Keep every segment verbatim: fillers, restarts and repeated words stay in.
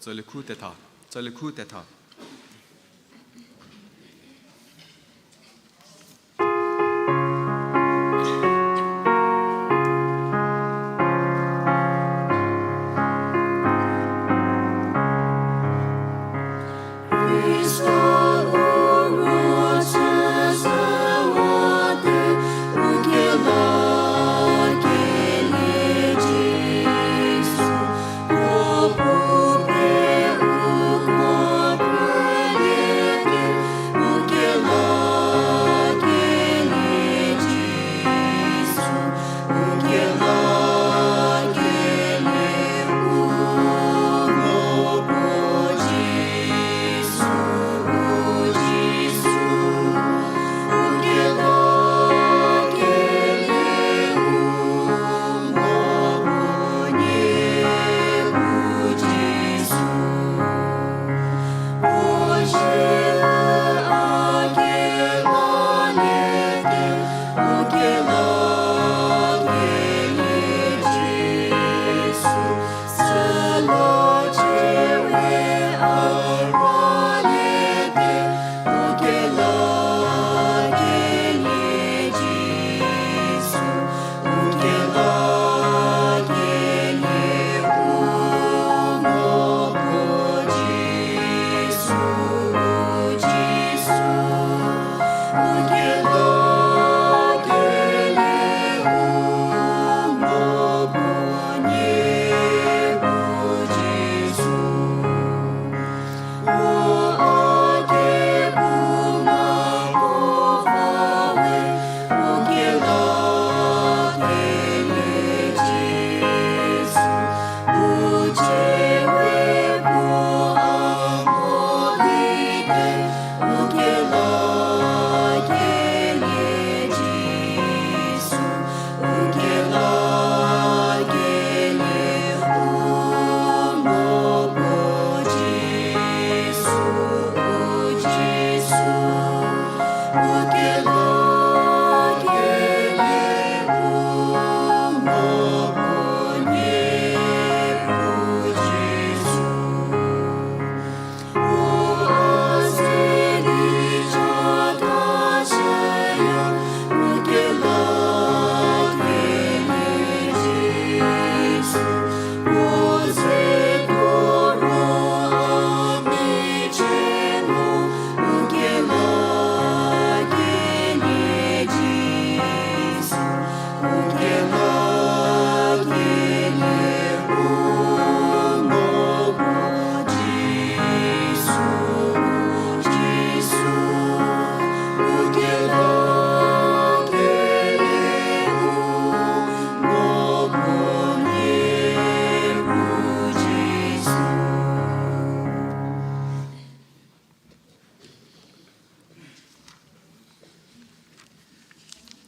Tsali khu tetha. Tsali khu tetha.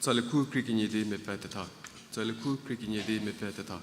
Tsali khu krie kenie di mepfü tetha. Tsali khu krie kenie di mepfü tetha.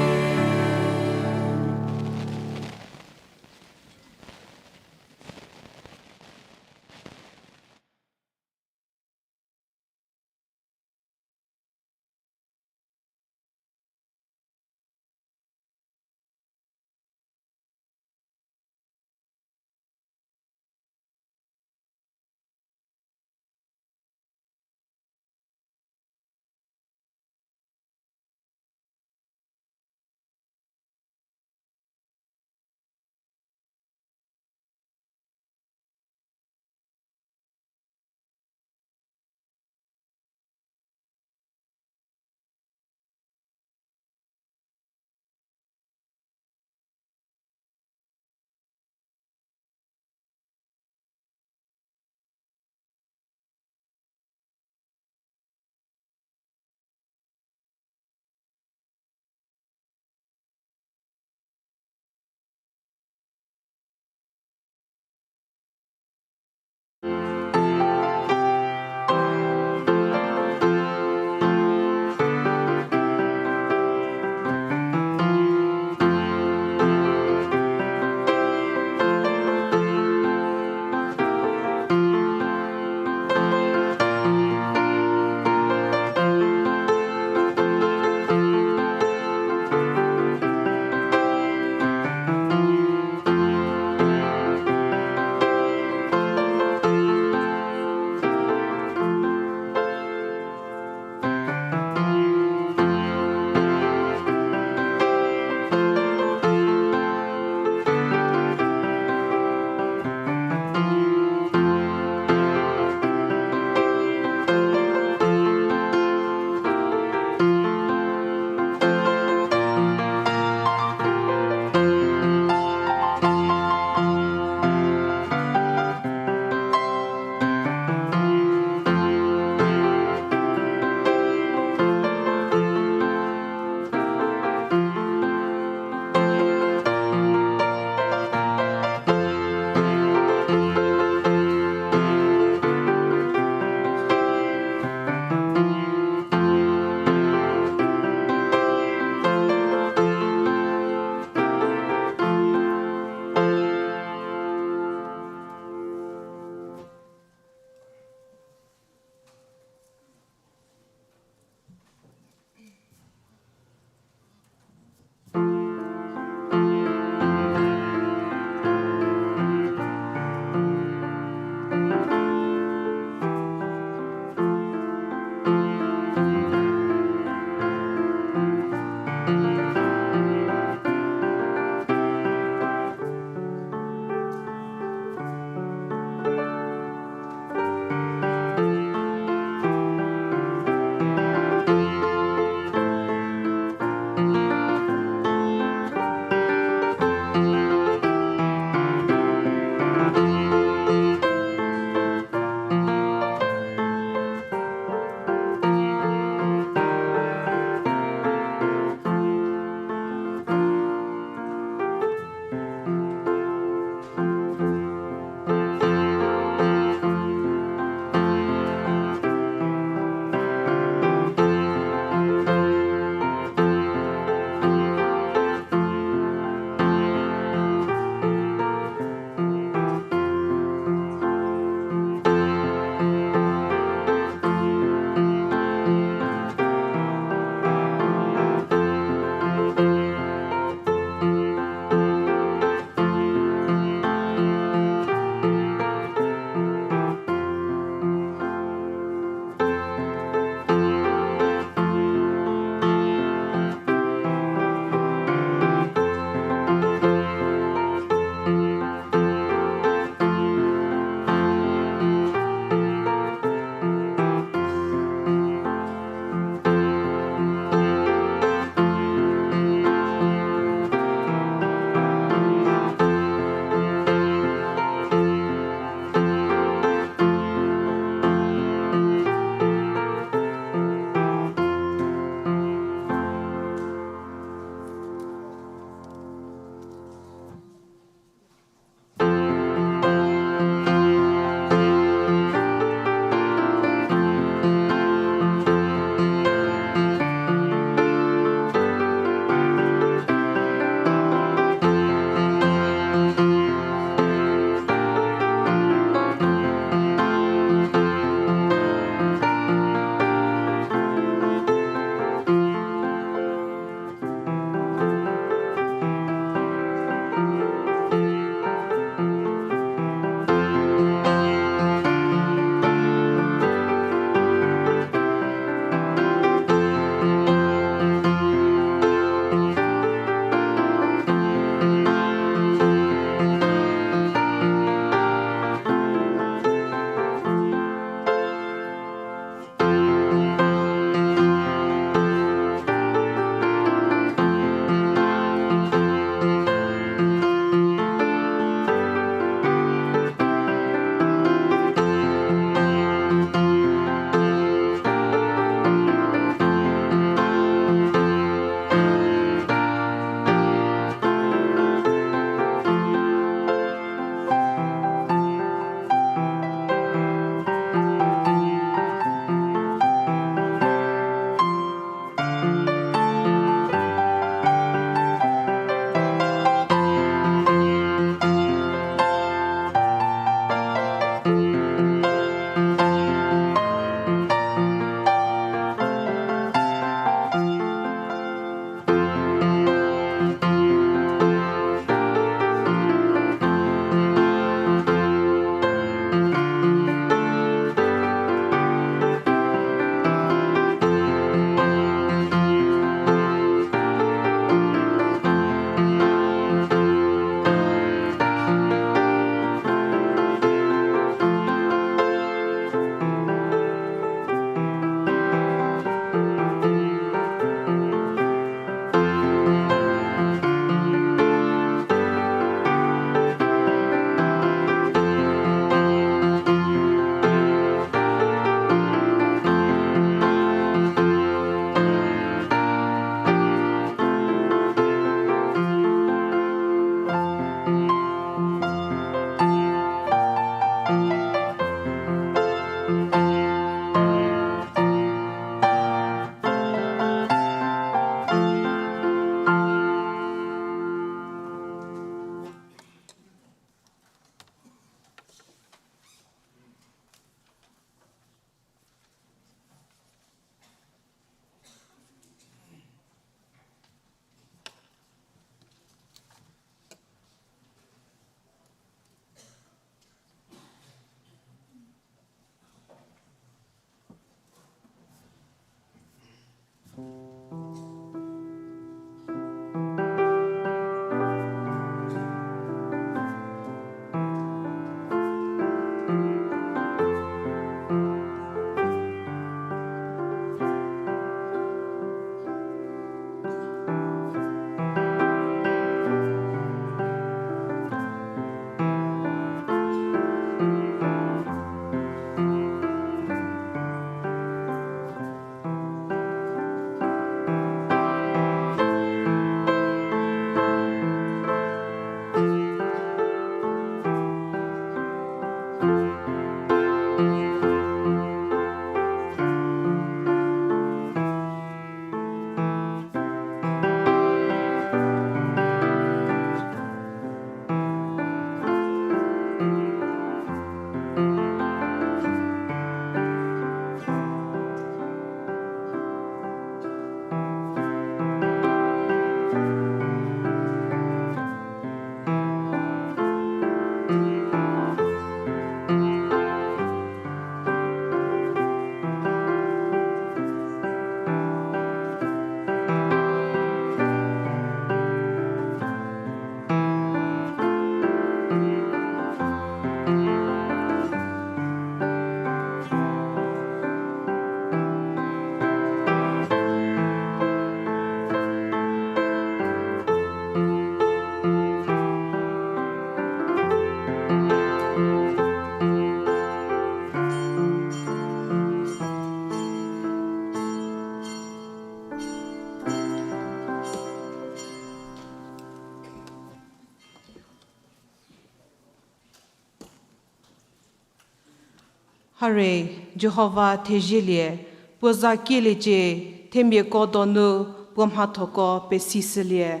Hare, Jihova thezielie, puo za kieliecie, themiako donu puo mhathoko pesishülie.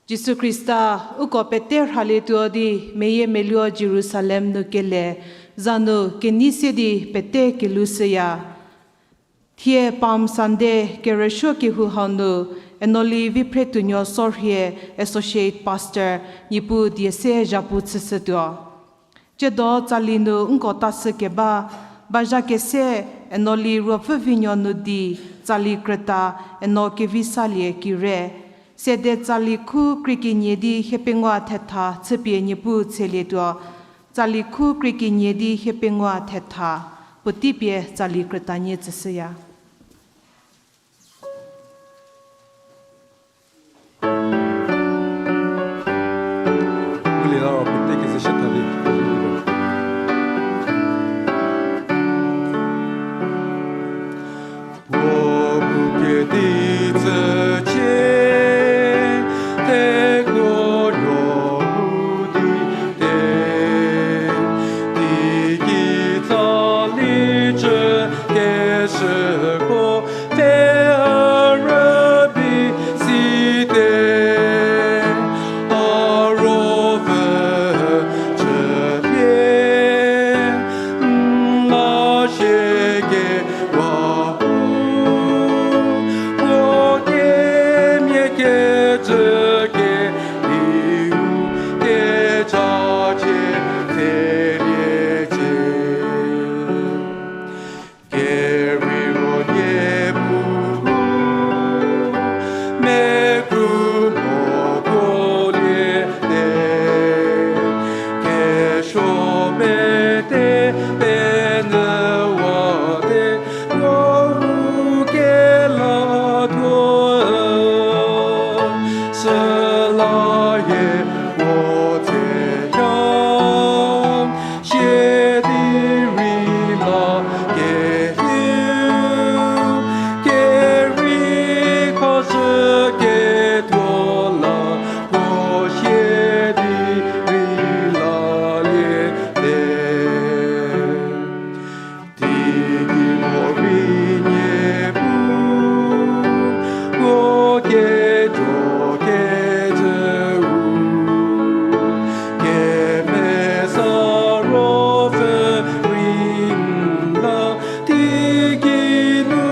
Jisu Khrista, uko pete rhalietuo di meyiemeluo Jerusalem nu kele, za nu kenei se di pete kelushüya. Thie Palm Sunday kerüsuo kehou hau nu, Enoli Viphretuonuo Sorhie, Associate Pastor, Niepuu die se zhapu chüshütuo. Tsiedo tsali nu nko tashü keba, bazha kese Enoli Ruopfüvinuo nu di tsali krüta Eno Kevisalie Kire, sede tsali khu krie kenie di hiepengou thetha chüpie Niepuu tshelietuo, tsali khu krie kenie di hiepengou thetha, puotei pie tsali krüta nie tsüshüya. Ngulie la ro pete kezeshü tha di. Puo bu kedi tsücie, thekonuo bu di te, teiki tsali cü keshüko, te a rübei site, a ruopfü cüpie, n la shie kewa u, puo kemia kecü kediu kechacie pfheliecie. Kerheiro Niepuu, mekru moko liete, kesuo pete penyüwate, puo u kelatuo, süla hie puo tseya, sia di rei la kehou, kerhei khashü ketuo la, puo sia di rei laliete. Teigei morei Niepuu, puo ketuo kecüu, kemesa ruopfü rei n la, teigei nu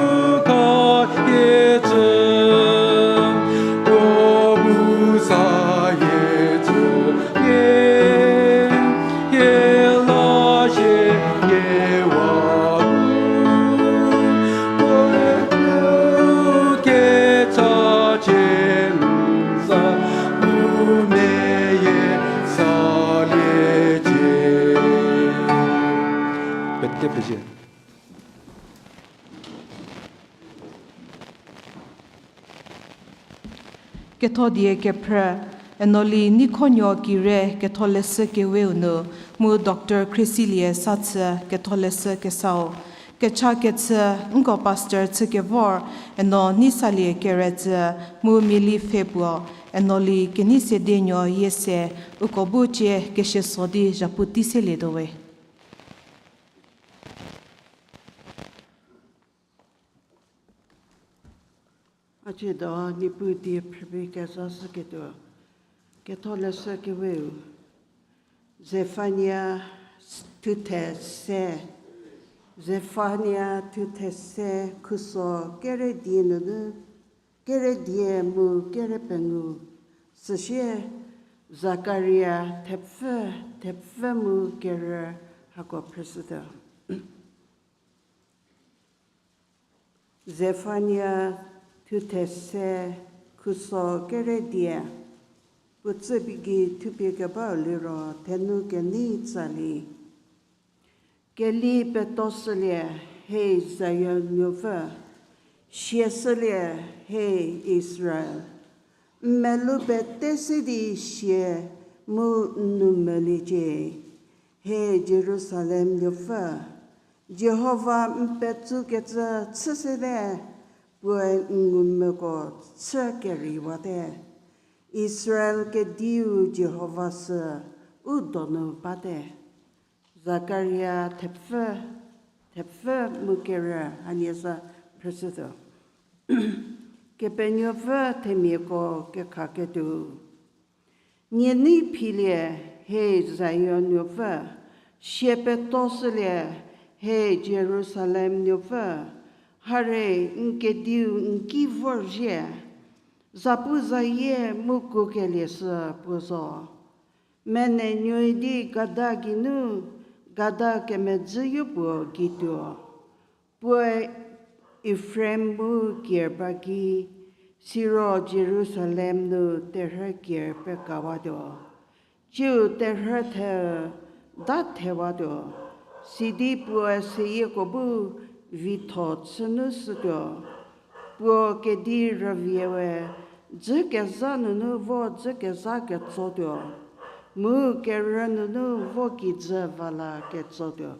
khakecü, puo bu sa hie cü pie, hie la shie kewa u, puo bu kechacie n za, u meyie saliecie. Pete pezie. Kethodie kephrü, Enoli Neikhonuo Kire Ketholeshü Keweu nu, mu Doctor Khrisilie Sathü Ketholeshü Kesau. Kecha kechü, nko pastor chükevor, Eno Neisalie Keretsü, mu miali pfhe puo, Enoli Keneisedenuo Yiese, uko bu cie keseso di zhapu tei selietuo we. A ciedo Niepuu die phrüpie kezashüketuo, Ketholeshü Keweu, Zefania thuthe se, Zefania thuthe se khuso kere die nunu, kere die mu kere pengou, süsie Zakaria thepfü, thepfü mu kerü hako phrüshütuo. Zefania thuthe se khuso kere die, puo tsüpie gei thupie kebau liro thenu kenei tsali. Keli petoshülie, he Zion nuopfü, siashülie, he Israel. N melou pete se di sie mu n nou meliecie, he Jerusalem nuopfü. Jihova n petsukecü chüsete, puoe n ngumvüko chü keriwate. Israel Kediu Jihova sü u donu bate. Zakaria thepfü, thepfü mu kerü hanie sü phrüshütuo. Kepenuopfü themiako kekhaketuo. Nie nei philie, he Zion nuopfü, sie peto shülie, he Jerusalem nuopfü, hare n kediu n ki vorzhie, zapuzayie mu kukelie sü puo zo. Menenuoi di gada geinu, gada kemedzüyopuo geituo. Puoe Efraim mu kier ba ki, siro Jerusalem nu terhü kier pekawatuo. Tsiu terhü theu da thewatuo, sidi puoe seyieko bu vitho chünu shütuo. Puo kedi rüvie we dzükezha nunu vo dzükezha ketsotuo, mu kerü nunu vo kijü va la ketsotuo.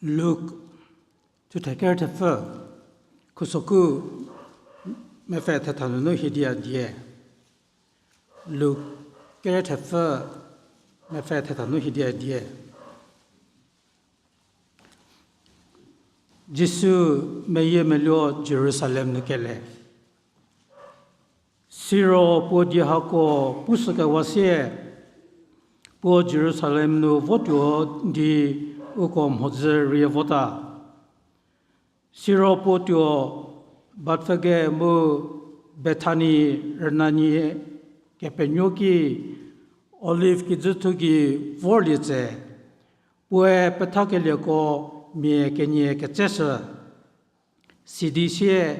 Luk, thuthe ker thepfü, khusoku mepfü thetha nunu hiedia die. Luk ker thepfü, mepfü thetha nu hiedia die. Jisu meyiemeluo Jerusalem nu kele. Siro puo die hako pushükewa sie, puo Jerusalem nu votuo di uko mhodzü rie vota. Siro puo tuo Bethfage mu Bethani rünanie kepenuo ki Olive kijüthu gei vorlie tse, puoe pethakelieko mia kenie ketseshü. Sidi sie,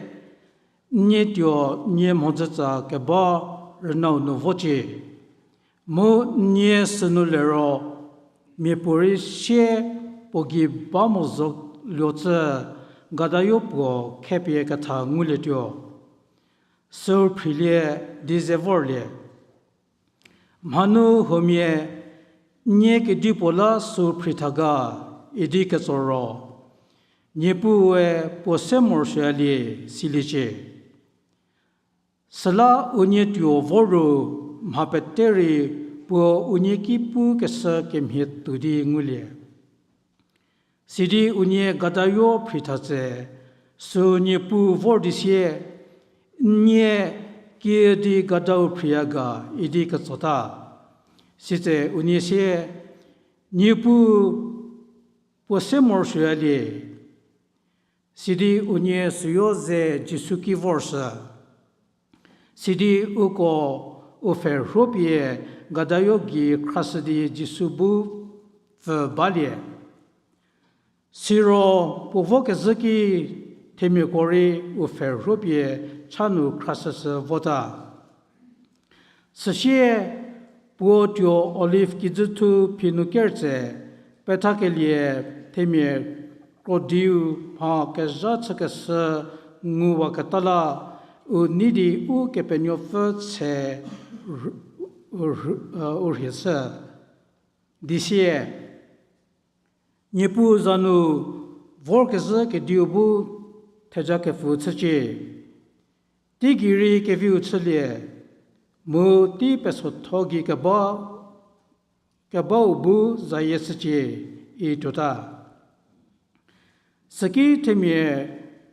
nie tuo nie mhodzütsa keba rünau nu vocie. Mu nie sünu lero, miapuorei sie puo gei ba mo zo luotsü gadayo puo khepie ketha ngulietuo. Süu phrilie di ze vorlie. Mhanu huomia, nie kedipuo la süu phritha ga, idi ketso ro, Niepuue puo se morosuoyalie, siliecie. Süla unie tuo vor ru mha pete rei puo unie ki pukeshü kemhie tuo di ngulie. Sidi unie gadayo phritha tse, süu niepu vor di sie, nie kiüdi gadau phriya ga idi ketsota. Sitse unie sie, Niepu puo se morosuoyalie. Sidi unie süyo ze Jisu ki vorshü. Sidi uko u pfhe rhuopie gadayo gei khrashü di Jisu bu pfü balie. Siro puo vokezhü ki themiako rei u pfhe rhuopie cha nu khrashüshü vota. Süsie puo tuo Olive kijüthu phi nu ker tse, pethakelie themia krodiu mha kezha chükeshü nguwaketa la, u nei di Ukepenuopfü tse u rhie shü. Di sie, Niepuu za nu vorkezhü kediu bu thejakepfü chücie. Teigei rei keviu chülie, mu tei pesotho gei keba, kebau bu zayie shücie, ituota. Süki themia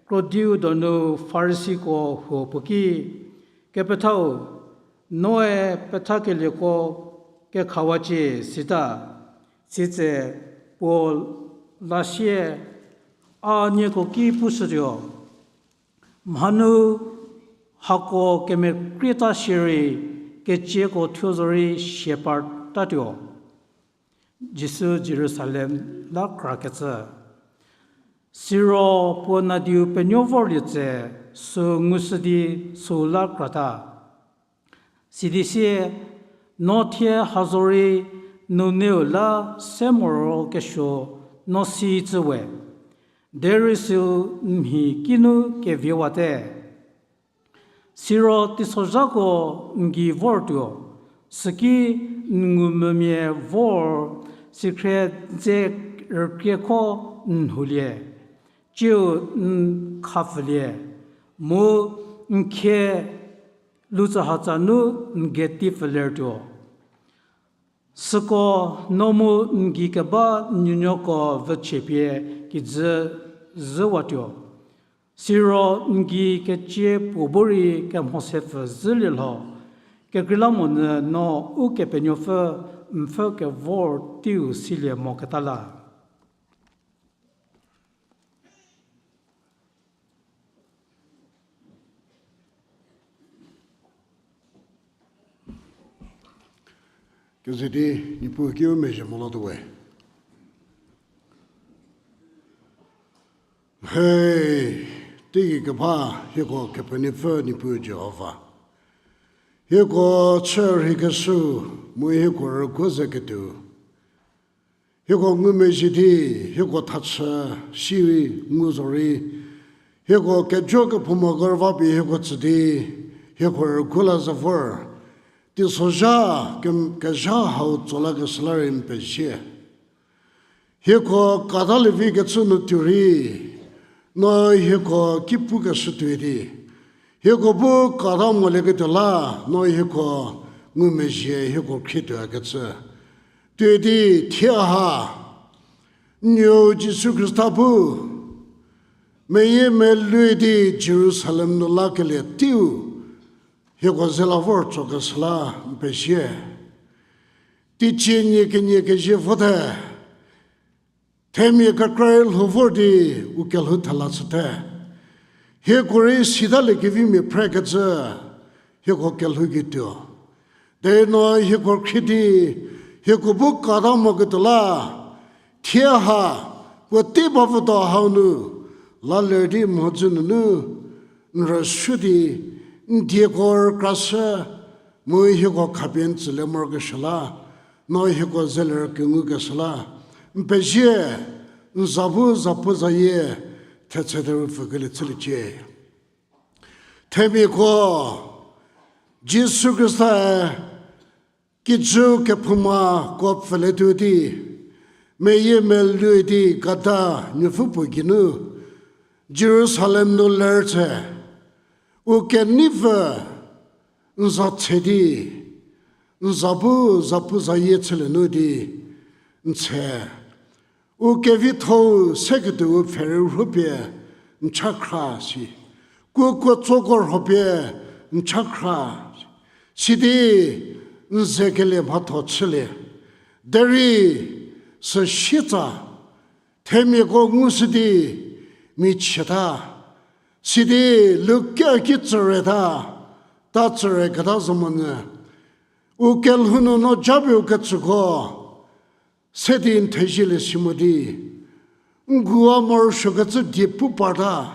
krodiu donu Farisiko huo puo ki, Kepethau, noe pethakelieko kekhawacie, sita. Sitse puo lasie, A nieko ki pushütuo, mhanu hako kemekrieta shierei, kecieko thuo zorei sie partatuo. Jisu Jerusalem la krakecü. Siro puo nadiu penuo vorlie tse, süu ngushü di süu la krata. Sidi sie, No thie ha zorei nuneu la se morokesuo no sicü we, derei süu n mhi kinu keviewate. Siro teisozhako n gei vortuo, süki n ngumvümia vor sikhrie dze rükriekho n lhoulie, ciu n khapfülie, mu n khie lutsahatsa nu n gei tei pfülertuo. Süko no mu n gei keba n nuonuoko vüchie pie kijü zhüwatuo. Siro n gei kecie puo bu rei kemhosepfü zhülie lho, kekreilamonyü no Ukepenuopfü n pfhü kevor teiu silie moketa la. Keze di, Niepuu kiu mezhie mo latuo we. He, teigei keba, hieko Kepenuopfü Niepuu Jihova. Hieko chü rheikeshü, mu hieko rüguo ze ketuo. Hieko ngumezhie di, hieko thachü si ngu zorei, hieko kejo kephoumako rüva pie hieko tsü di, hieko rüguo la ze vor, teisozha ke-, kezha hau tso lakeshü la rei n pezie. Hieko katalie vi kecü nu tuo rei, no hieko ki pukeshü tuoi di, hieko bu kata molieketuo la, no hieko ngumezhie hieko khrietuo kecü tuoi di, thie ha, n nuou Jisu Khrista bu meyie melou di Jerusalem nu lakelie teiu, hieko ze la vor tsokeshü la n pezie. Teicie nie kenie kezie vote, themia kekra rei lhou vor di u kelhou thela chüte. Hieko rei sitalie kevimia phrekecü, hieko kelhou gei tuo. Derei no hieko khrie di, hieko bu kata moketuo la, thie ha, puotei ba votuo hau nu, la ler di mhodzü nunu, n rüsuo di, n dieko rükrashü, mu hieko khapie n tsülie morokesuo la, no hieko zeler kengukeshü la, n pezie, n za bu zapuzayie, thetse theru pfükelie chüliecie. Themiako, Jisu Khrista-e kijüu kephoumako pfülie tuo di, meyie melou di gada nuopfü puo geinu, Jerusalem nu ler tse, u keneipfü n za tse di, n za bu zapuzayie chülie nu di, n tse. U kevitho-u seketuo-u pfhe rüpie n chakhra si. Kuokuotsoko rhopie n chakhra. Sidi n zekelie mhatho chülie. Derei süsietsa themiako ngushü di michieta. Sidi lukia ki tsüreta, ta tsüre keta zo monyü. U kelhou nu no japie u ketsüko se di n thezielie si mo di, n guwa morosuokecü die pu parta,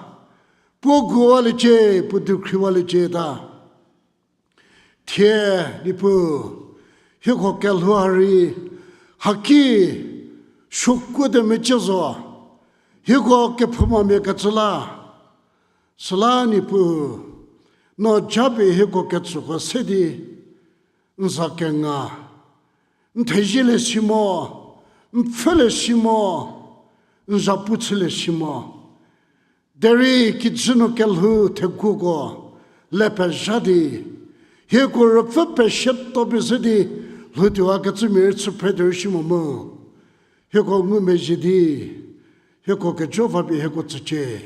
puo guwaliecie, puo dukhriwaliecie ta. Thie, Niepuu, hieko kelhou ha rei, haki, suokuo de mecie zo, hieko kephoumamia kecü la, süla Niepuu, no japie hieko ketsüko se di, n za kenga, n thezielie si mo, n pfhülie si mo, n zapu chülie si mo. Derei kijü nu kelhou theguoko le pezha di, hieko rüpfü pesietuo pie se di lhoutuowa kecümia rei chü phre derei si mo mu. Hieko ngumezhie di, hieko kejo va pie hieko tsücie.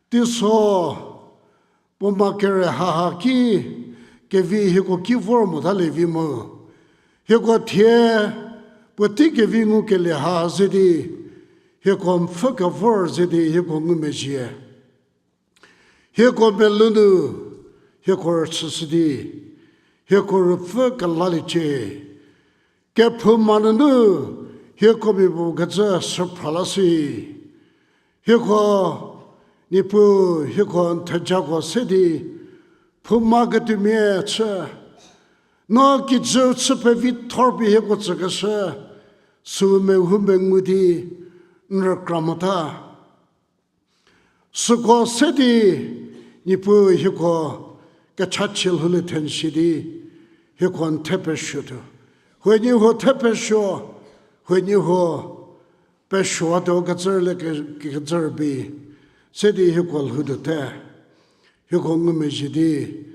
Teiso, puoma kere haha ki, kevi hieko ki vor motalie vi mu. Hieko thie, puotei kevi ngukelie ha ze di, hieko n pfhü kevor ze di hieko ngumezhie. Hieko melou nu, hieko rüchüshü di, hieko rüpfü kelaliecie. Kephouma nunu, hieko mia puo kecü süphra la si. Hieko, Niepuu, hieko n thejako se di, phouma ketuomia chü, no kijü chü pevithor pie hieko tsükeshü, süu mehou mengu di, n rükra mota. Süko se di, Niepuu hieko kechachie lhoulie thenshi di, hieko n the pesuotuo. Huoniehuo the pesuo, huoniehuo pesuowatuo kecü rüle ke-, kecü rübei, se di hieko lhoutuote. hieko ngumezhie di,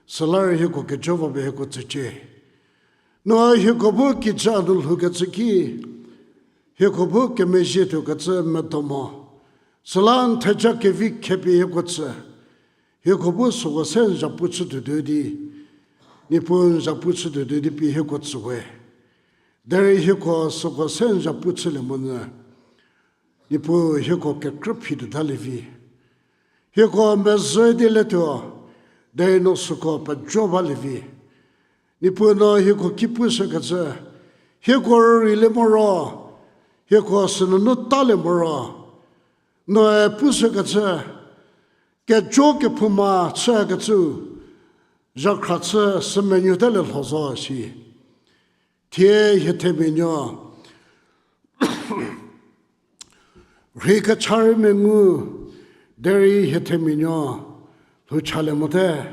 süla rei hieko kejo va pie hieko tsücie. No hieko bu kijü nu lhoukecü ki, hieko bu kemezhie tuokecü medo mo. Süla n theja kevi khapie hieko tsü. Hieko bu süko se n zhapu chütuotuo di, Niepuu n zhapu chütuotuo di pie hieko tsüwe. Derei hieko süko se n zhapu chülie monyü, Niepuu hieko kekrü phituotalie vi. Hieko mezhü di letuo, derei no süko pejo balie vi. Niepuu no hieko ki pushükecü, hieko rüreilie moro, hieko sünunu talie moro, noe pushükecü, kejo kephouma chükecü, zhakhra chü sü menuotalie lho zo shi. Thie hie themianuo rhei kecha rei mengu, derei hie themianuo lhou chalie mote.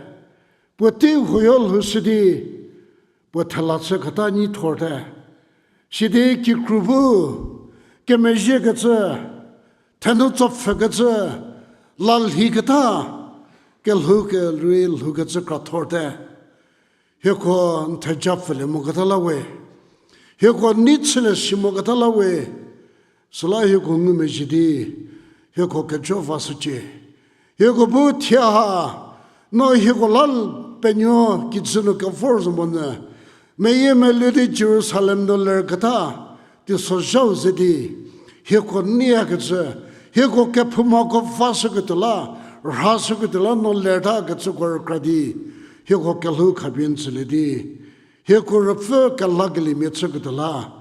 Puotei huoyo lhou shü di, puo thela chüketa nyi thorte. Sidi kikru bu kemezhiekecü, thenu tsopfhükecü, lalhiketa, kelhou kerei lhoukecü kra thorte. Hieko n theja pfülie moketa la we. Hieko nei chülie si moketa la we. Süla hieko ngumezhie di, hieko kejo vashücie. Hieko bu thie ha, no hieko la penuo kijü nu kevor zo monyü, meyiemeluo di Jerusalem nu lerketa, teisozhau ze di, hieko neiyakecü, hieko kephoumako vashüketuo la, rhashüketuo la no lertakecüko rükra di, hieko kelhou khapie n tsülie di, hieko rüpfü kelakeliemia chüketuo la,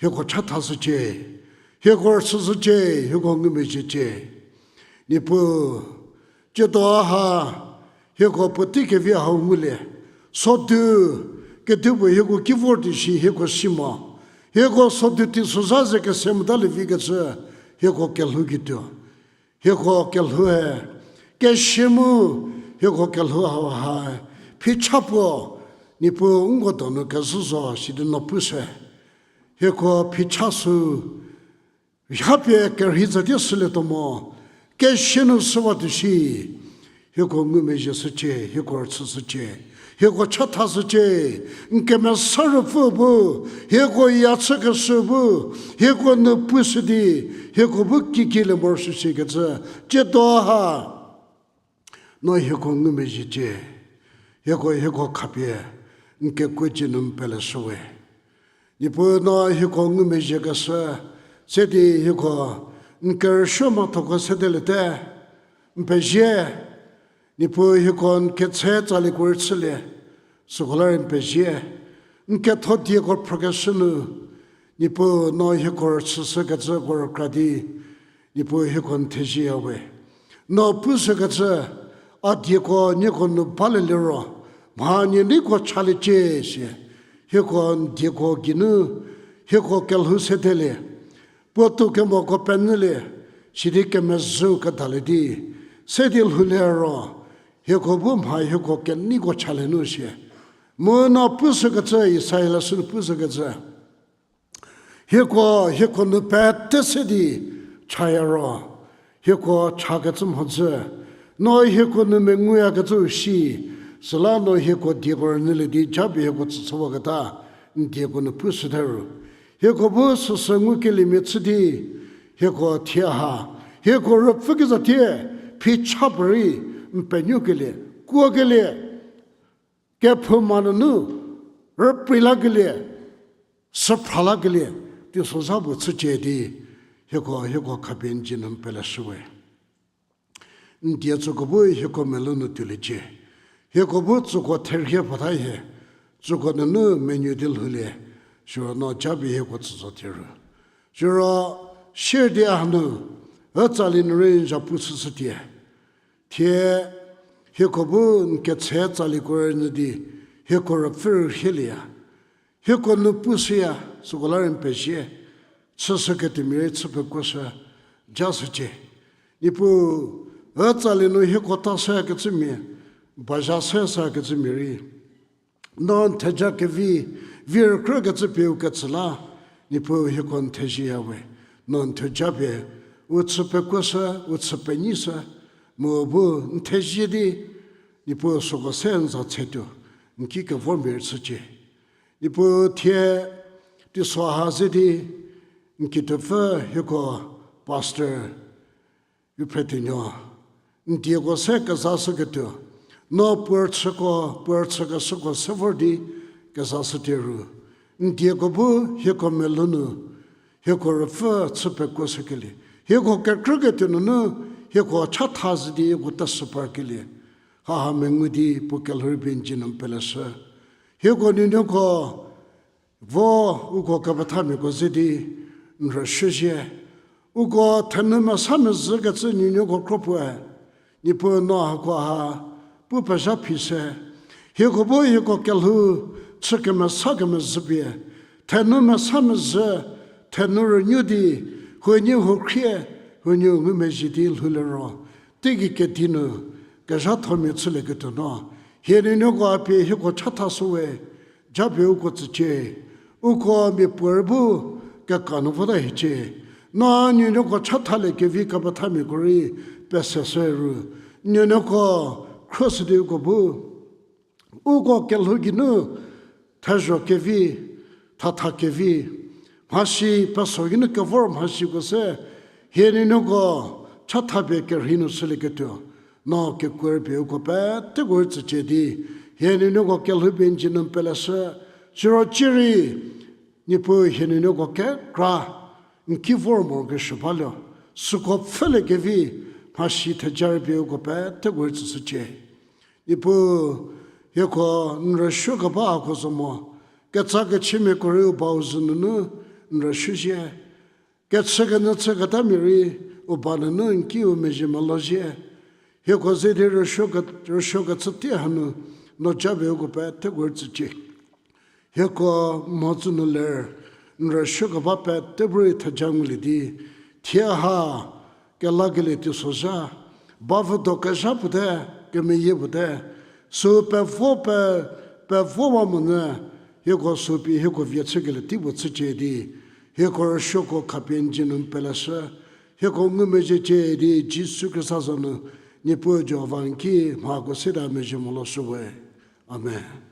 hieko chathashücie, hieko rüchüshücie, hieko ngumezhiecie. Niepuu, tsiedo ha, hieko puotei kevi hau ngulie, sodu, kedipuo hieko ki vor di shi hieko si mo, hieko sodu teisozha ze kese motalie vikecü, hieko kelhou kituo. Hieko kelhou he, kesie mu, hieko kelhou hau ha, phicha puo, Niepuu nko donu kezhü zo sidi no pushü. Hieko phicha sü, hapie kerhei tsatie shülietuo mo, kesie nu shüwatuo shi, hieko ngumezhie shücie, hieko rüchüshücie, hieko chathashücie, n kemesa ruopfü bu, hieko ya chükeshü bu, hieko nu pushü di, hieko bu kikielie morosuo shikecü, tsiedo ha, no hieko ngumezhiecie, hieko hieko khapie, n kekuo dzie nu n peleshüwe. Niepuu no hieko ngumezhiekeshü, se di hieko n kerüsuo mhathoko sedeliete, n pezie, Niepuu hieko n ketse tsalieko rüchülie, süko la rei n pezie, n ketho dieko phrükeshü nu, Niepuu no hieko rüchüshükecüko rükra di, Niepuu hieko n thezieyawe. No pushükecü, a dieko nieko nu baleliro, mha nie neiko chaliecie sie, hieko n dieko geinu, hieko kelhou sedelie, puotou kemoko penyülie, sidi kemezhüu kedalie di, se di lhoulie ro, hieko bu mha hieko keneiko chalie nu sie. Mu no pushükecü, Isaia leshü nu pushükecü, hieko, hieko nu pete se di chaya ro, hieko chakecü mhodzü, no hieko nu menguyakecüu shi, süla no hieko dieko rünyülie di japie hieko tsüshüwaketa, n dieko nu pushüte ru. Hieko bu süsü ngukeliemia chü di, hieko thie ha, hieko rüpfü kezhatie, phicha puorei, n penuokelie, kuokelie, kephouma nunu, rüprei lakelie, süphra lakelie, teisozha puo chücie di, hieko, hieko khapie n dzie nu n peleshüwe. N die tsüko bu hieko melou nu tuoliecie. Hieko bu tsüko therhie pata hie, tsüko nunu menuo di lhoulie, siro no japie hieko tsü zo thie ru. Siro, sier di a hanu, ütsali nu rei n zhapu chüshütie. Thie, hieko bu n ketse tsalieko rünyü di, hieko rüpfü rühielieya. Hieko nu pushüya, süko la rei n pezie, chüshüketuomia rei chü pekuoshü, jashücie. Niepuu, ütsali nu hieko ta shükecümia, bazha se shükecümia rei, no n theja kevi, vi rükrükecü pie u ketsü la, Niepuu hieko n thezieyawe, no n theja pie, u chü pekuoshü, u chü penyishü, mu bu n thezie di, Niepuu süko se n za tshetuo, n ki kevormia rei chücie. Niepuu thie teiso ha ze di n kituopfü hieko pastor Viphretuonuo, n dieko se kezashüketuo, no puo rüchüko, puo rüchükeshüko se vor di kezashütie ru, n dieko bu hieko melou nu hieko ruopfü chü pekuoshükelie, hieko kekrüketuo nunu hieko chatha ze di hieko tesü parkelie, haha mengu di puo kelhou rei pie n dzie nu peleshü. Hieko nuonuoko vo uko kepethamiako ze di n rüshüzhie. Uko thenou mesa mezhükecü nuonuoko kro puoe, Niepuu no hako ha pu pezha phi se, hieko bu hieko kelhou chü kemesa kemezhü pie, thenou mesa mezhü, thenou rünuo di, huoniehuo khrie, huoniehuo ngumezhie di lhoulie ro, teigei kedi nu kezhathomia chülieketuo no, hie nuonuoko a pie hieko chathashüwe, japie uko tsücie, uko miapuorei bu keka nu vota hiecie. No nuonuoko chathaliekevi kepethamiako rei peseshü ru, nuonuoko khruoshü di uko bu uko kelhou geinu thezho kevi, thatha kevi, mhasi peso geinu kevor mhasiko se hie nuonuoko chathapie kerhei nu shülieketuo, no kekuo rei pie uko peteko rei tsücie di, hie nuonuoko kelhou pie n dzie nu peleshü, siro cierei Niepuu hie nuonuoko kekra n ki vor morokesuo baluo, süko pfhüliekevi mhasi theja rei pie uko peteko rei tsüshücie. Niepuu, hieko n rüsuokeba hako zo mo, ketsa kechümiako rei u bau zhü nunu n rüsuozhie, kechükenyü chüketamia rei u ba nunu n kiu mezhie melozhie. Hieko ze di rüsuo ke-, rüsuokecü tei hanu no japie uko peteko rei tsücie. Hieko mhodzü nu ler n rüsuokeba pete bu rei theja ngulie di, thie ha kelakelie teisozha, bavüdo kezha puote, kemeyie puote, sü pevo pe, pevowa monyü, hieko sü pie hieko vie chükelie tei puo chücie di, hieko rüsuoko khapie n dzie nu peleshü, hieko ngumezhiecie di Jisu Khrista za nu, Niepuu Jihova n ki mhako seta mezhie moloshüwe. Amen.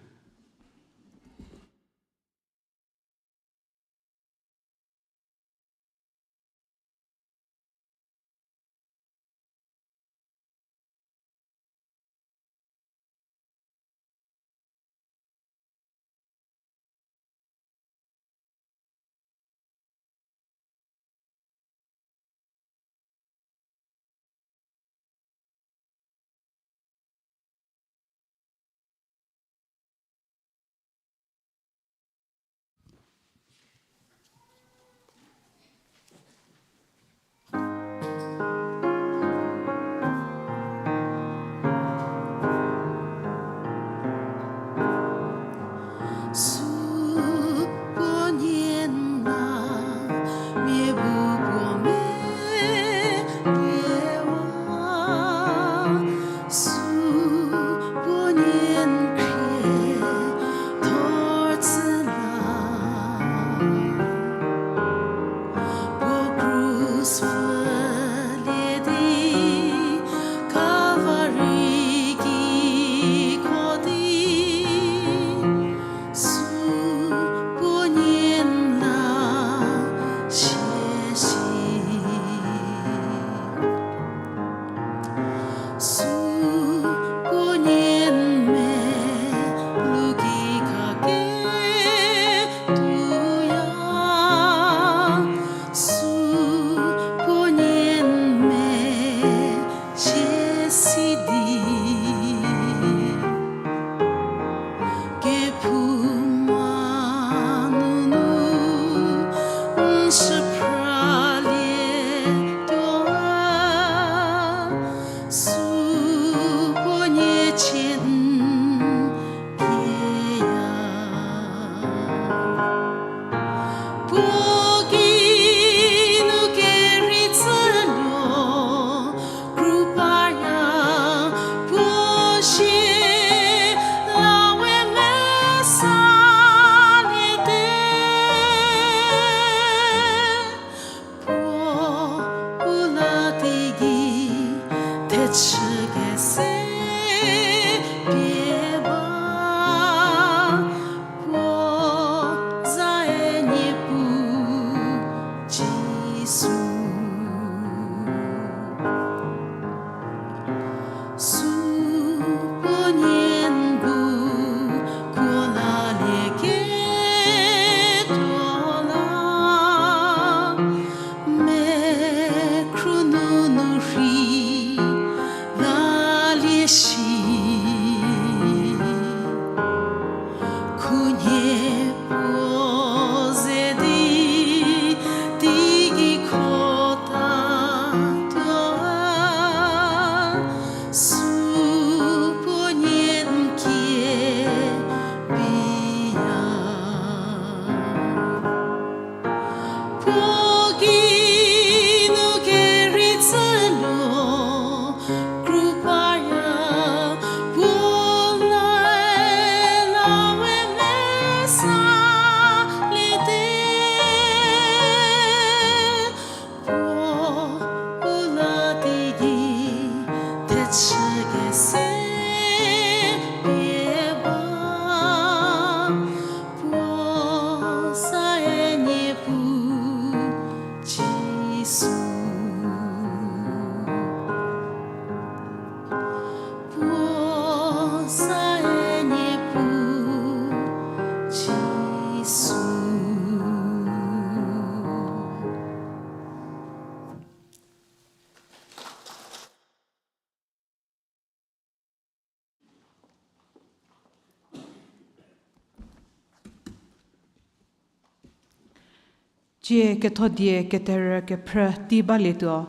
Tsie ketho die keterü kephrü tei balietuo,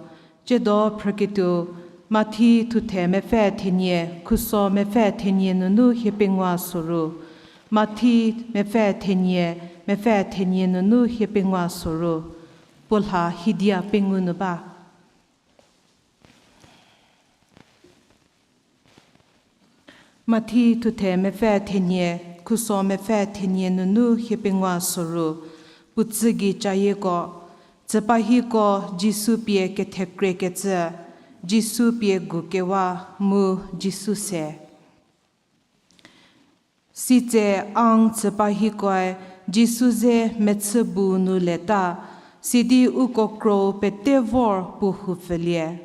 tsiedo phrüketuo, Mathi thuthe mepfü thenie, khuso mepfü thenie nunu hie pengou soru. Mathi mepfü thenie, mepfü thenie nunu hie pengou soru. Puo lha hidia pengou nu ba. Mathi thuthe mepfü thenie, khuso mepfü thenie nunu hie pengou soru, puo tsü gei cayieko, tsüpahiko Jisu pie kethekrekecü, Jisu pie gukewa mu Jisu se. Sitse ang tsüpahikoe Jisu ze mechü bu nu leta, sidi uko krou pete vor puo houpfülie.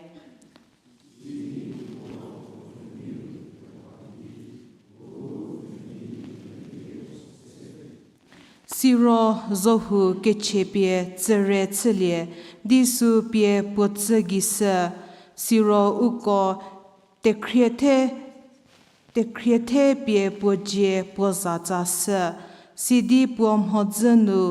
Siro zohu kechie pie tsüre chülie, di sü pie puo tsü gei shü, siro uko tekhriethe, tekhriethe pie puo dzie puo zatsa shü, sidi puo mhodzü nu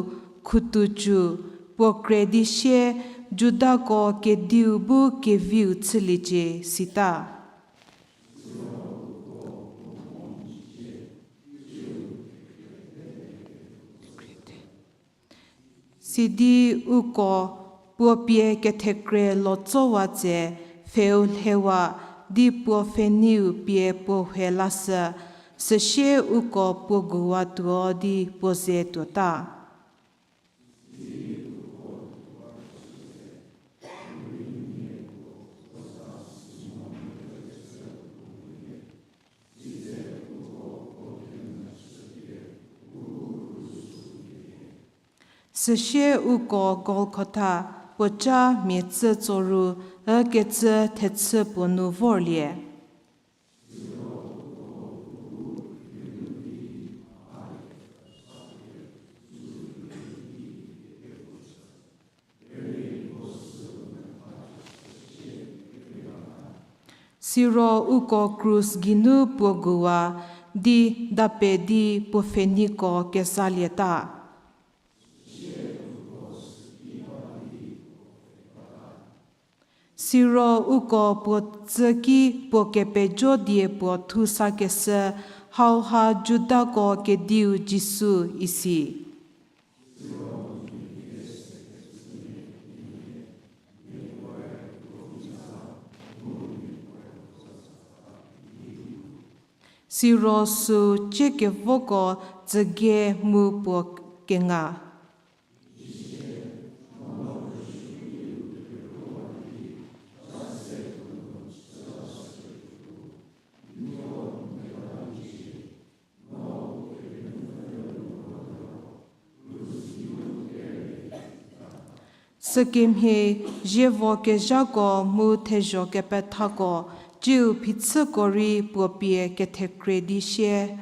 khutucu, puo kre di sie, Judako Kediu bu Keviu chüliecie, sita. Sidi uko puo pie kethekre lotsowa tse, pfheu lhewa, di puo pfheniu pie puo hue lashü, süsie uko puo guwa tuo di puo ze tuota. Süsie uko Golgotha, puo ca mia tsü tsoru, ükecü thechü puo nu vorlie. Siro uko krus geinu puo guwa, di dape di puo pfheniko kezalieta. Siro uko puo tsü ki puo kepejo die puo thu sakeshü, hauha Judako Kediu Jisu isi. Siro sü ciekevoko tsüge mu puo kenga. Sükemhie zievo kezhako mu thezho kepethako, tsiu phichüko rei puo pie kethekre di sie.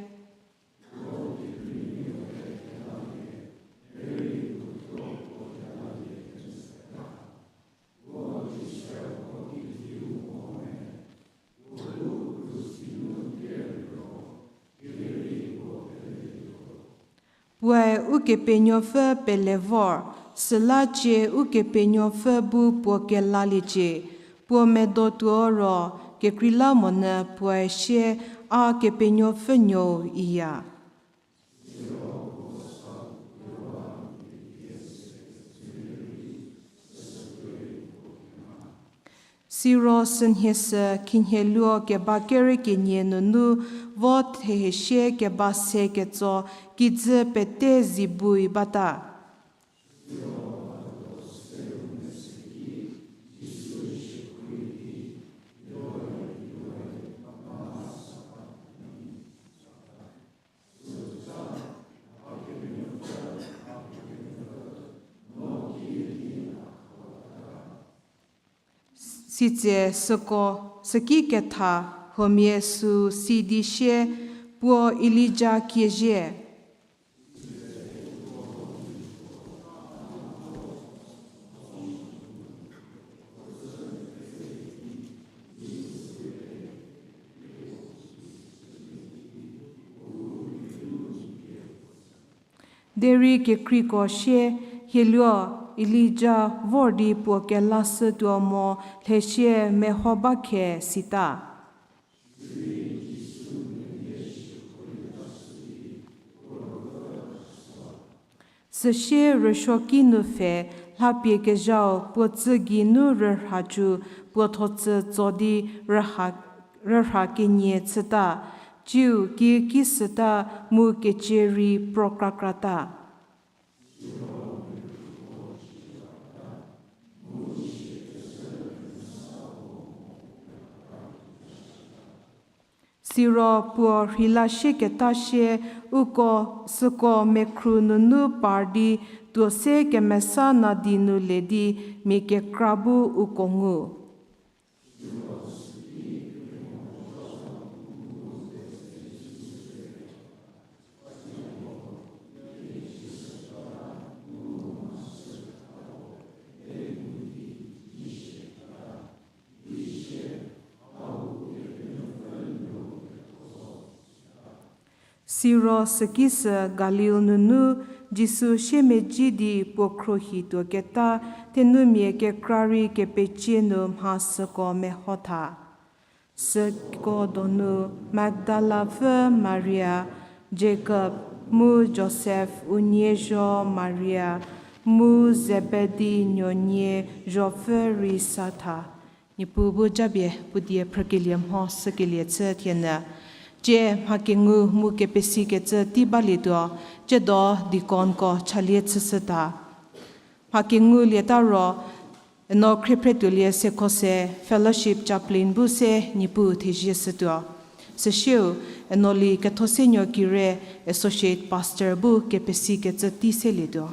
Puoe Ukepenuopfü pele vor, süla cie Ukepenuopfü bu puo kelaliecie, puo medo tuo ro, kekreilamonyü puoe sie, A Kepenuopfü Nuou, iya. Siro sünhie sü khinhieluo keba kerekenie nunu vo thehesie keba se ketso kijü pete zi bui bata. Sitse süko, süki ketha, huomia sü si di sie, puo Elija kiezie. Derei kekreiko sie, Hieluo, Elija vor di puo kelashütuo mo lhesie meho ba khe sita. Süsie rüsuoki nu pfhe, lhapie kezhau puo tsü geinu rürhacü puo thotsü tso di rürha, rürha kenie chüta, tsiu kiüki süta mu kecie rei prokrakrata. Siro puo rheila sieketa sie uko süko mekhru nunu par di tuo se kemesa nadi nu le di mia kekra bu uko ngu. Siro süki sü Galil nunu Jisu siemedzi di puo khruohi tuoketa thenumia kekra rei kepecie nu mha süko meho tha. Süko donu Magdala pfü Maria, Jakob mu Josef unie zho Maria, mu Zebedi nuonie zhopfü rei sa tha. Niepuu bu japie puo die phrükelie mho sükelie chü thienyü. Tsie mha kengu mu kepesikecü tei balietuo, tsiedo deaconko chalie chüshüta. Mha kengu lieta ro, eno khriephrietuolie sekose fellowship chaplain bu se Niepuu thezie shütuo. Süsieu, eno li Kethosenuo Kire associate pastor bu kepesikecü tei selietuo.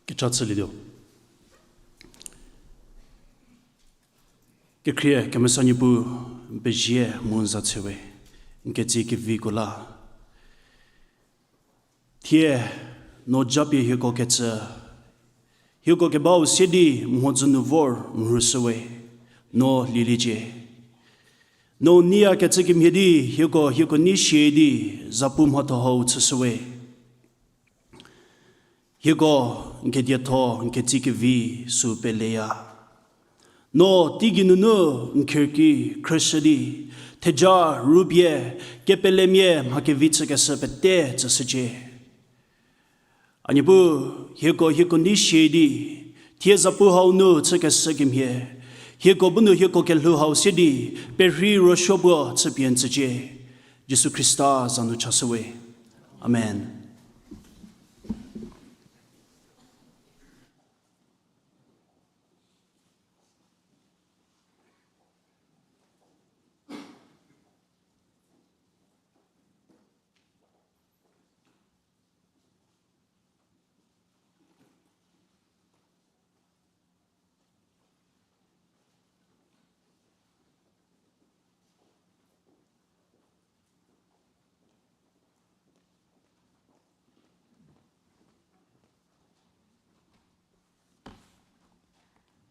Kecha chülietuo. Kekhrie kemesa Niepuu, n pezie mu n za tsewe, n ketsie keviko la. Thie, no japie hieko kecü, hieko kebau sie di mhodzü nu vor mhoshüwe, no lieliecie. No neiyakecü kemhie di hieko, hieko nei sie di zapu mhatho hau chüshüwe. Hieko n kedietho, n ketsie kevi sü peleya. No teigei nunu n kherki khrüshü di, theja rupie, kepelemia mha kevi chükeshü pete tsüshücie. A Niepuu, hieko, hieko nei sie di, thie zapu hau nu chükeshü kemhie, hieko bu nu hieko kelhou hau sie di, perhei ruosuo puo chüpie n tsücie. Jisu Khrista za nu chashüwe. Amen.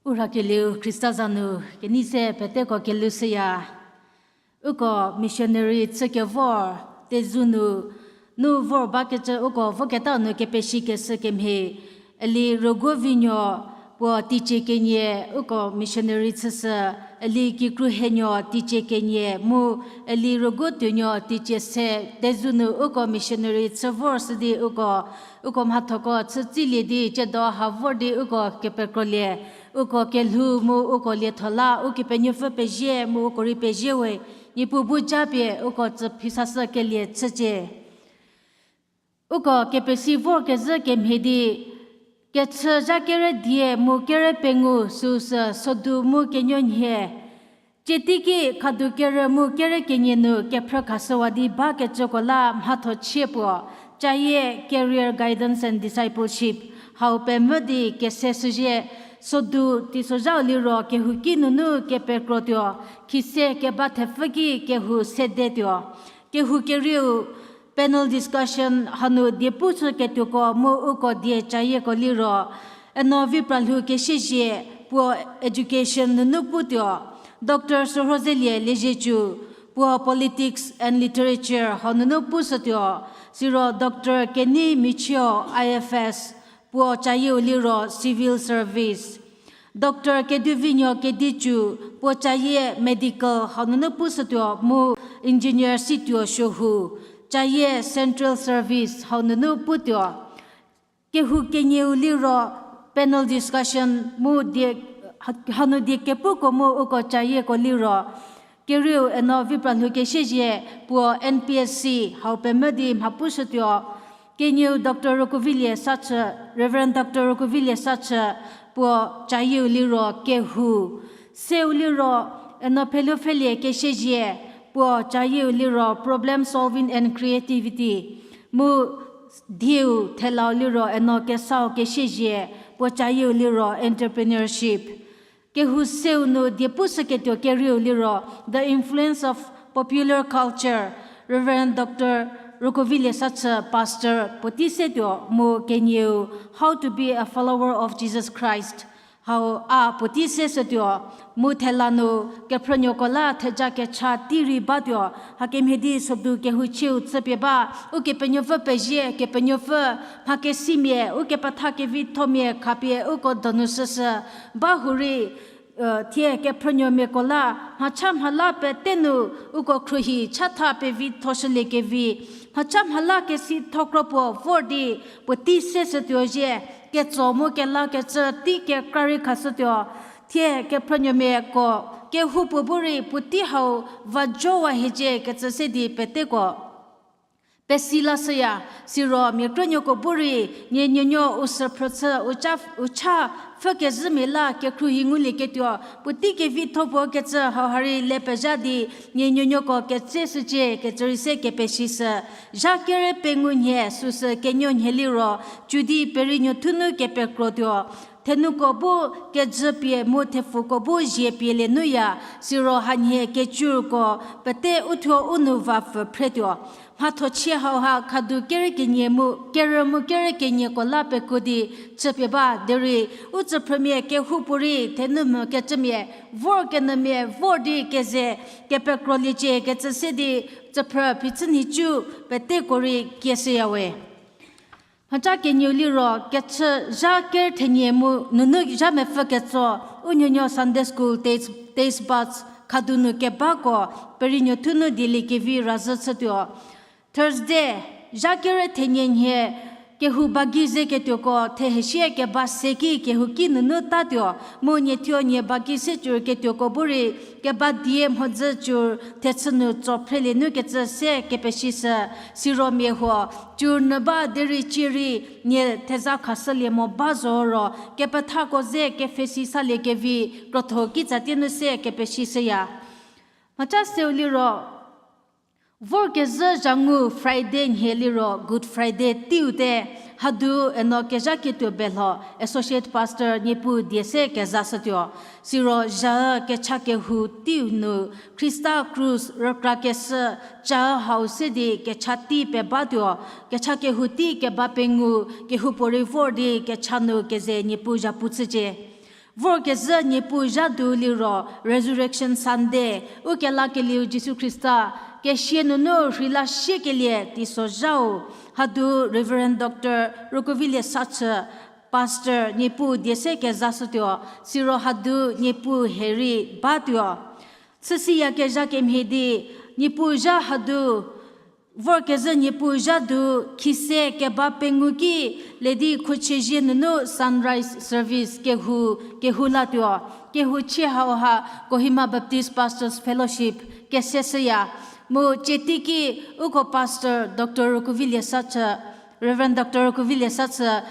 U rhakelieu Khrista za nu kenei se peteko kelhou shüya. Uko missionary chükevor Tezu nu, nu vor bakecü uko voketa nu kepeshikeshü kemhie, Eli Roguovinuo puo teicie kenie uko missionary chüshü, Eli Kikruhenuo teicie kenie mu Eli Roguotuonuo teicie se Tezu nu uko missionary chü vor shü di uko, uko mhathoko chütsilie di tsiedo ha vor di uko kepekrolie, uko kelhou mu uko lietho la Ukepenuopfü pezie mu uko rei pezie we, Niepuu bu japie uko tsü phisashü kelie chücie. Uko kepesi vorkezhü kemhie di, kechü zha kere die mu kere pengou süsü sodu mu kenuonhie. Tsie teiki khadu kerü mu kere kenie nu kephrü khashüwa di bakecüko la mhatho chie puo, cayie Career Guidance and Discipleship, hau pemvü di kese shüzhie, sodu teisozhau liro kehouki nunu kepekrotuo, khise keba thepfü ki kehou sedetuo. Kehou kerieu panel discussion hanu die pushüketuoko mu uko die cayieko liro, Eno Vipralhou Kesiezie puo education nunu putuo, Doctor Sürhozelie Liezietsu puo politics and literature hau nunu pushütuo, siro Doctor Kenei Michio I F S puo cayieu liro civil service. Doctor Keduvinuo Keditsu puo cayie medical hau nunu pushütuo mu engineer Situo Suohu, cayie central service hau nunu putuo. Kehou kenieu liro panel discussion mu die, hanu die kepuko mu uko cayieko liro, kerieu Eno Vipralhou Kesiezie puo N P S C hau pemvü di mha pushütuo. Kenieu Doctor Rokovilie Sachü, Reverend Doctor Rokovilie Sachü puo cayieu liro kehou. Seu liro Eno Phelupfhelie Kesiezie puo cayieu liro problem solving and creativity. Mu dieu thelau liro Eno Kesau Kesiezie puo cayieu liro entrepreneurship. Kehou seu nu die pushüketuo kerieu liro The Influence of Popular Culture, Reverend Doctor Rokovilie Sachü, Pastor puotei setuo mu kenieu How to Be a Follower of Jesus Christ hau a puotei se shütuo, mu thela nu kephrünuoko la theja kecha tei rei batuo, hakemhie di sodu kehou cheu chüpie ba, Ukepenuopfü pezie, Kepenuopfü mha kesimia, ukepetha kevithomia khapie uko donu shüshü, ba hurei, thie kephrünuomiako la mhacha mhala pete nu uko khruohi chatha pevithoshüliekevi, mhacha mhala kesithokro puo vor di puotei se shütuo zhie, ketso mu kelakecü tei kekra rei khashütuo, thie kephrünuomiako kehoupuo bu rei puotei hau va jowa hiecie kecü se di peteko pesi lashüya, siro mia krünuoko bu rei, nie nuonuo u süphrü chü, u cha, u cha pfhükezhümia la kekhruohi ngulieketuo, puotei kevitho puo kecü hauha rei le pezha di, nie nuonuoko ketseshücie kecü rei se kepeshishü. Zha kere pengou nhie süsü kenuo nhie liro, cudi Perinuothu nu kepekrotuo. Thenuko bu kejü pie mu thepfuko bu zie pie lienuya, siro hanhie kecuko pete uthuo u nu va pfü phretuo. Mhathochie hauha khadu kere kenie mu, kerü mu kere kenieko la pekuo di chüpie ba derei, u tsüphrümia kehoupuorei thenu mhü kecümia, vor kenyümia vor di keze kepekroliecie kecü se di, tsüphrü phichü nhicu peteko rei kieshüyawe. Mhaca kenieu liro kechü zha ker thenie mu nunu zha mepfü ketso, u nuonuo Sunday School taste, taste buds khadu nu kebako, Perinuothu nu dieliekevi razhü chütuo. Thursday, zha kere thenie nhie, kehou bagi ze ketuoko thehesie keba se ki kehouki nunu tatuo, mu niethuo nie bagi se cür ketuoko bu rei, keba die mhodzü cür thechü nu tso phrelie nu kecü se kepeshishü, siro mia huo, cür nyü ba derei cierei nie theza khashülie mo ba zo ro, kepethako ze kepfhesi salie kevi, krotho kitsatie nu se kepeshishüya. Mhaca seu liro, vorkezhü zhangu Friday nhie liro Good Friday teiu te, hadu eno kezhaketuo belho Associate Pastor Niepuu die se kezashütuo. Siro zha kecha kehou teiu nu Khrista krus rükrakeshü ca hau se di kecha tei pebatuo, kecha kehou tei keba pengou, kehoupuorei vor di kecha nu keze Niepuu zhapu chücie. Vorkezhü Niepuu zha du liro Resurrection Sunday, u kelakelieu Jisu Khrista kesia nunu rheila siekelie teisozhau, hadu Reverend Doctor Rokovilie Sachü, Pastor Niepuu die se kezashütuo, siro hadu Niepuu hie rei batuo. Chüsiyakezha kemhie di, Niepuu zha hadu, vorkezhü Niepuu zha du, khise keba pengou ki, ledi khuchiezie nunu sunrise service kehou, kehou latuo, kehou chie hauha Kohima Baptist Pastors Fellowship keseshüya. Mu cietiki uko Pastor Doctor Rokovilie Sachü, Reverend Doctor Rokovilie Sachü,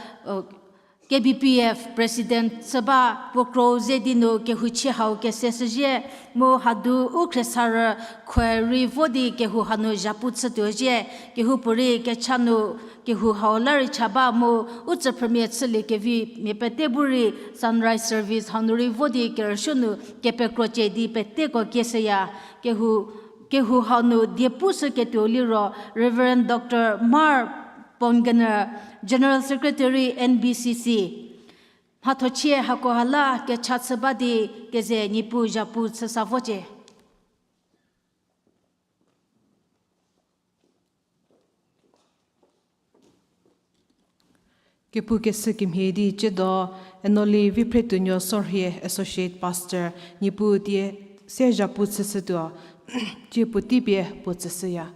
K B P F President chü ba puo kro ze di nu kehou chie hau keseshüzhie, mu hadu u khriesarü khuo rei vo di kehou hanu zhapu chütuo zhie, kehoupuorei kecha nu kehou hau la rei cha ba mu u tsüphrümia chülie kevi mia pete bu rei sunrise service hanu rei vo di kerüsuo nu kepekrocie di peteko kieshüya, kehou, kehou hau nu diepushüketuo liro Reverend Doctor Mar Pongener, General Secretary N B C C. Mhathochie hakoha la kecha chü ba di keze Niepuu zhapu chüsa vocie. Kepu kesü kemhie di ciedo, Enoli Viphretuonuo Sorhie Associate Pastor, Niepuu die se zhapu chüshütuo, cie puotei pie puo tsüshüya.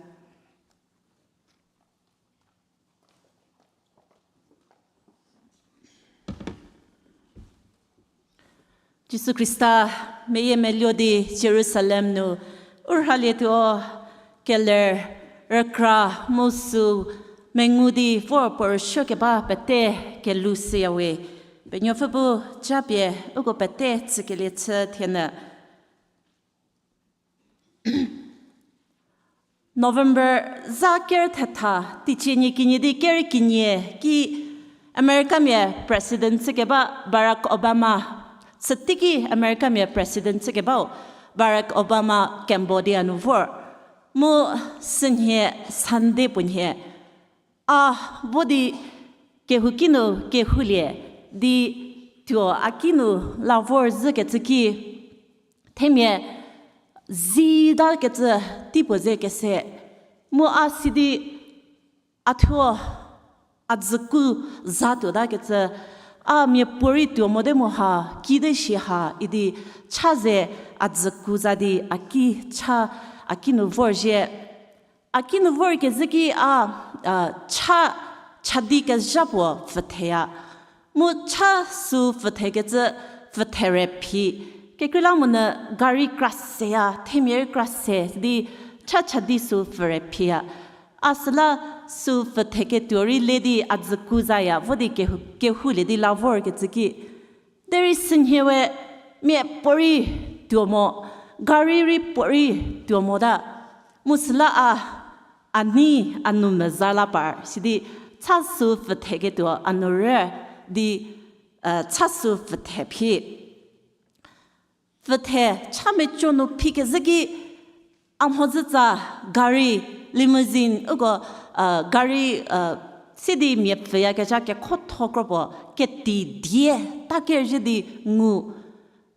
Jisu Khrista meyiemeluo di Jerusalem nu u rhalietuo, keler, rükra, mu süu mengu di vor puo rüsuokeba pete kelou shüyawe. Penuopfü bu japie uko pete tsükelie chü thienyü. November za ker thetha, teicie nie kenie di ker kenie ki Americamia President chükeba Barack Obama, süteiki Americamia President chükebau Barack Obama Cambodia nu vor. Mu sünhie Sunday puo nhie a vo di kehouki nu kehoulie di tuo a ki nu la vor zhükecü ki themia zitakecü tei puo ze kese. Mu a si di a thuo a dzüku za tuotakecü, a miapuorei tuo mote mo ha, kide shi ha idi cha ze a dzüku za di a ki cha a ki nu vorzhie. A ki nu vorkezhü ki a, a, cha, chadi kezha puo pfütheya. Mu cha süu pfüthekecü pfüthere phi. Kekreilamonyü gari kra seya, themia rei kra se di cha chadi süu pfüre phiya. A süla sü pfütheketuo rei le di a dzüku zaya vo di kehu-, kehoulie di la vorkecü ki. Derei sünhie we mia puorei tuo mo, gari rei puorei tuo mota. Mu süla a, a nei a nu meza la par, sidi cha sü pfütheketuo a nu rü di, eh, cha sü pfüthe phi. Pfüthe cha meco nu phi kezhü ki, a mhodzütsa gari, limousine, uko, eh, gari, eh, sidi mia pfüyakezha kekhotho kro puo, keti die, taker zhü di ngu.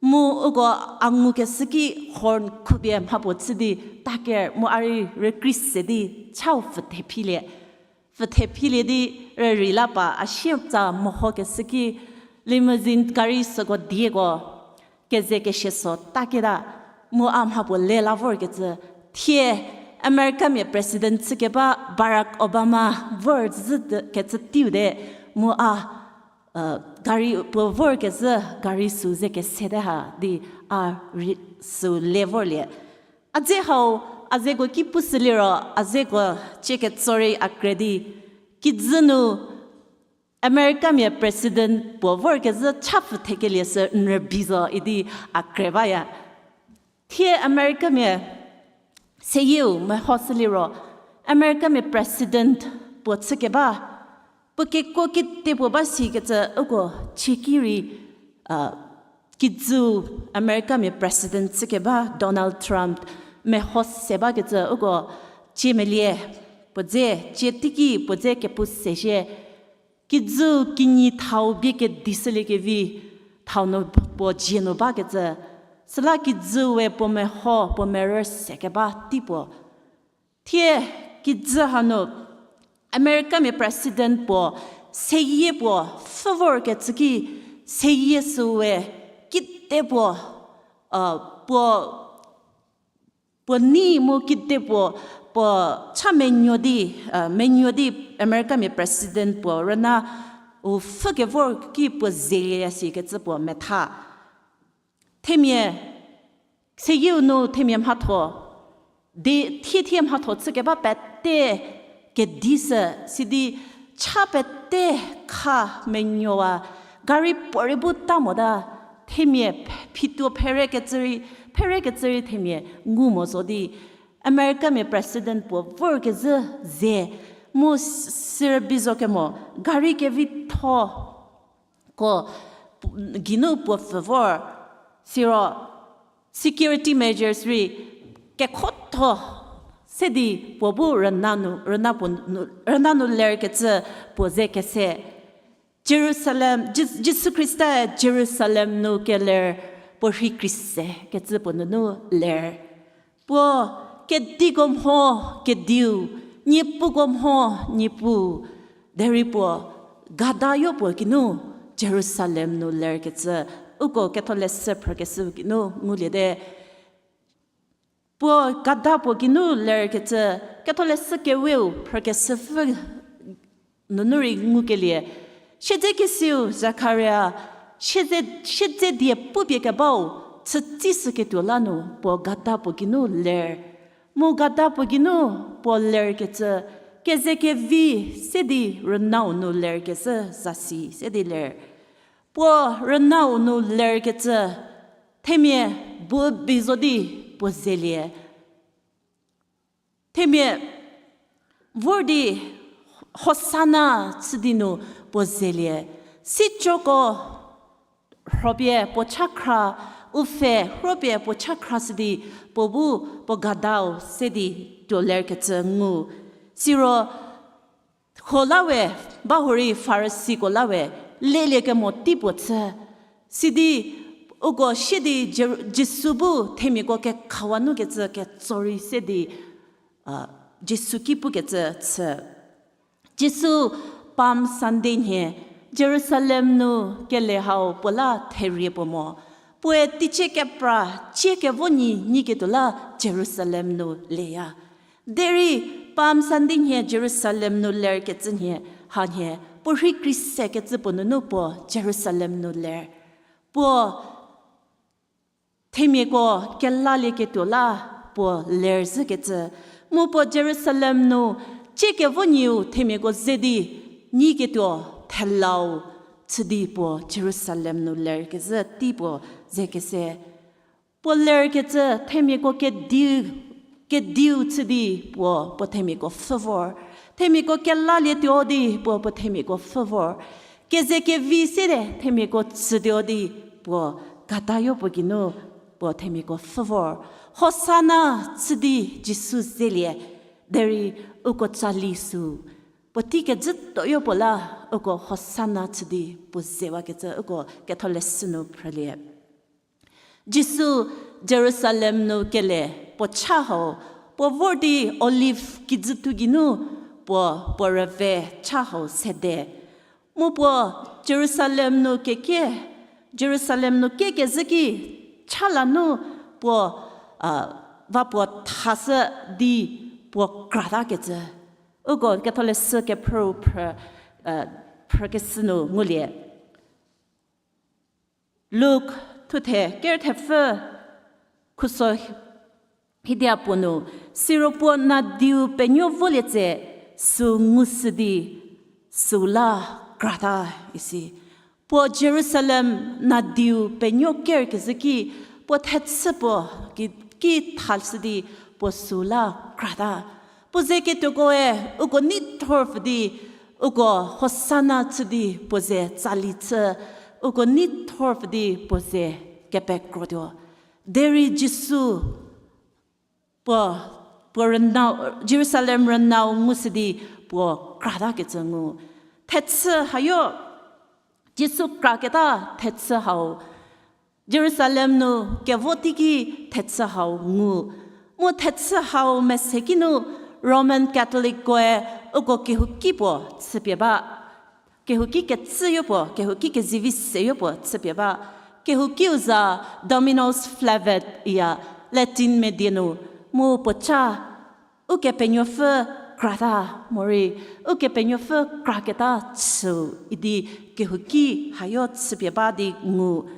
Mu uko a ngukeshü ki horn khupie mhapuo chü di taker mu a rei rükrie se di chau pfüthe philie. Pfüthe philie di rürei la pa a sietsa mehokeshü ki limousine gari süko dieko keze kesie so taketa mu a mhapuo le la vorkecü thie Americamia president chükeba Barack Obama vorzhü kecü teiu te mu a, gari puo vorkezhü gari sü ze kesete ha di a rei sü le vorlie. A dze hau, a zeko ki pushü liro, a zeko cie ketso rei a kre di, kijü nu Americamia president puo vorkezhü cha pfüthekelie sü n rübei zo idi a kre baya. Thie Americamia seyieu mehoshü liro, Americamia president puo chükeba, puo kekuo kete puo ba sikecü uko cie ki rei, kijüu Americamia president chükeba Donald Trump meho se bakecü uko cie melie, puo dze cie teiki puo dze kepu se shie, kijüu kinyi thau bie kedishüliekevi thau nu puo dzie nu bakecü, süla kijüu we puo meho puo merü se keba tei puo. Thie kijü hanu Americamia president puo seyie puo pfhü vorkecü ki seyie süu we kite puo, puo, puo nei mu kite puo, puo cha menuo di, menuo di Americamia president puo rüna u pfhükevor ki puo zeya sikecü puo metha. Themia, seyieu nu themia mhatho, di thie thie mhatho chükeba pete kedi sü, sidi cha pete kha menuowa, gari puorei bu ta mota, themia phituo phere kecü rei, phere kecü rei themia ngu mo zo di, Americamia president puo vorkezhü ze, mu sürübei zo kemo, gari kevitho ko geinu puo pfhü vor, siro security measures rei kekhotho se di puo bu rüna nu, rüna puo nu, rüna nu lerkecü puo ze kese. Jerusalem, Ji-, Jisu Khrista Jerusalem nu keler puo rhei krise kecü puo nunu ler. Puo kediko mho kediu, niepuko mho niepuu, derei puo gada yo puo geinu Jerusalem nu lerkecü, uko ketholeshü phrükeshü geinu nguliete. Puo gada puo geinu lerkecü, ketholeshü keweu phrükeshüpfü nunu rei ngukelie, siedzekesiu Zakharia, siedze, siedze die pupie kebau, chütsishü ketuo la nu puo gada puo geinu ler. Mu gada puo geinu puo lerkecü, kezekevi se di rünau nu lerkecü zasi se di ler. Puo rünau nu lerkecü, themia bu bi zo di puo zelie. Themia vor di Hosana chü di nu puo zelie. Sicoko rhopie puo chakhra, u pfhe rhopie puo chakhra shü di puo bu puo gadau se di tuo lerkecü ngu. Siro huo la we, ba hurei Farisiko la we, leliekemo tei puo chü. Sidi uko sie di Jer-, Jisu bu themiako kekhawa nukecü ketso rei se di, Jisu ki pukecü chü. Jisu Palm Sunday nhie Jerusalem nu kele hau puo la therie puo mo. Puoe teicie kepra cie kevo nyi nyiketuo la Jerusalem nu leya. Derei Palm Sunday nhie Jerusalem nu lerkecü nhie, hanhie puo rhei krise kecü puo nunu puo Jerusalem nu ler. Puo themiako kelalieketuo la puo lerzhükecü. Mu puo Jerusalem nu Ciekevo nyiu themiako ze di, nyiketuo thelau chü di puo Jerusalem nu lerkezhü tei puo ze kese. Puo lerkecü themiako kediu, kediu chü di puo, puo themiako pfhü vor. Themiako kelalietuo di puo, puo themiako pfhü vor. Keze kevi sede themiako tsütuo di puo, gadayo puo geinu puo themiako pfhü vor. Hosana chü di Jisu zelie, derei uko tsali sü puotei kejütoyo puo la, uko Hosana chü di puo zewakecü uko ketholeshü nu phrülie. Jisu Jerusalem nu kele puo cha hau, puo vor di Olive kijüthu geinu puo, puo rüve cha hau sede. Mu puo Jerusalem nu kekie, Jerusalem nu kiekezhü ki cha la nu puo, a, va puo thashü di puo kratakecü. Uko ketholeshü kephrüu phrü, a, phrükeshü nu ngulie. Luk thuthe ker thepfü khuso hidia puo nu, siro puo nadiu penuo volie tse, süu ngushü di süu la krata isi. Puo Jerusalem nadiu penuo kerkezhü ki, puo thechü puo ki, ki thashü di puo süu la krata. Puo ze ketuokoe uko neithor pfü di, uko Hosana chü di puo ze tsali chü, uko neithor pfü di puo ze kepekrotuo. Derei Jisu puo, puo rünau, Jerusalem rünau ngushü di puo kratakecü ngu. Thechü hayo, Jisu kraketa thechü hau, Jerusalem nu kevo teiki thechü hau ngu. Mu thechü hau mese ki nu Roman Catholickoe uko kehouki puo chüpie ba. Kehouki kecüyo puo, kehouki kezivi seyo puo chüpie ba. Kehoukiu za Dominus Flevit iya, Latin medie nu, mu puo cha Ukepenuopfü krata morei, Ukepenuopfü kraketa chüu idi kehouki hayo chüpie ba di ngu.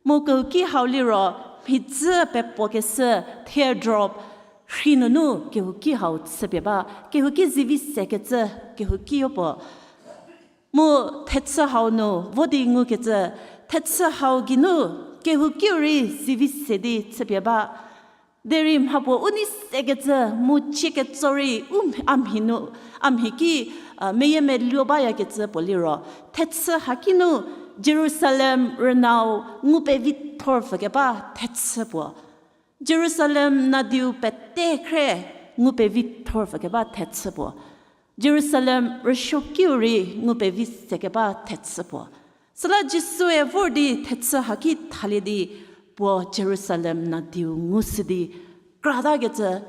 Mu kehouki hau liro, mhidzü pepuokeshü teardrop rhi nunu kehouki hau chüpie ba, kehouki zivi sekecü kehoukiyo puo. Mu thechü hau nu vo di ngukecü, thechü hau geinu kehoukiu rei zivi se di chüpie ba. Derei mhapuo u nei sekecü mu cie ketso rei u mh-, a mhi nu, a mhi ki, a, meyiemeluo bayakecü puo liro, thechü haki nu Jerusalem rünau ngu pevithor pfükeba thechü puo. Jerusalem nadiu pete khre ngu pevithor pfükeba thechü puo. Jerusalem rüsuokiu rei ngu pevi sekeba thechü puo. Süla Jisue vor di thechü haki thalie di puo Jerusalem nadiu ngushü di kratakecü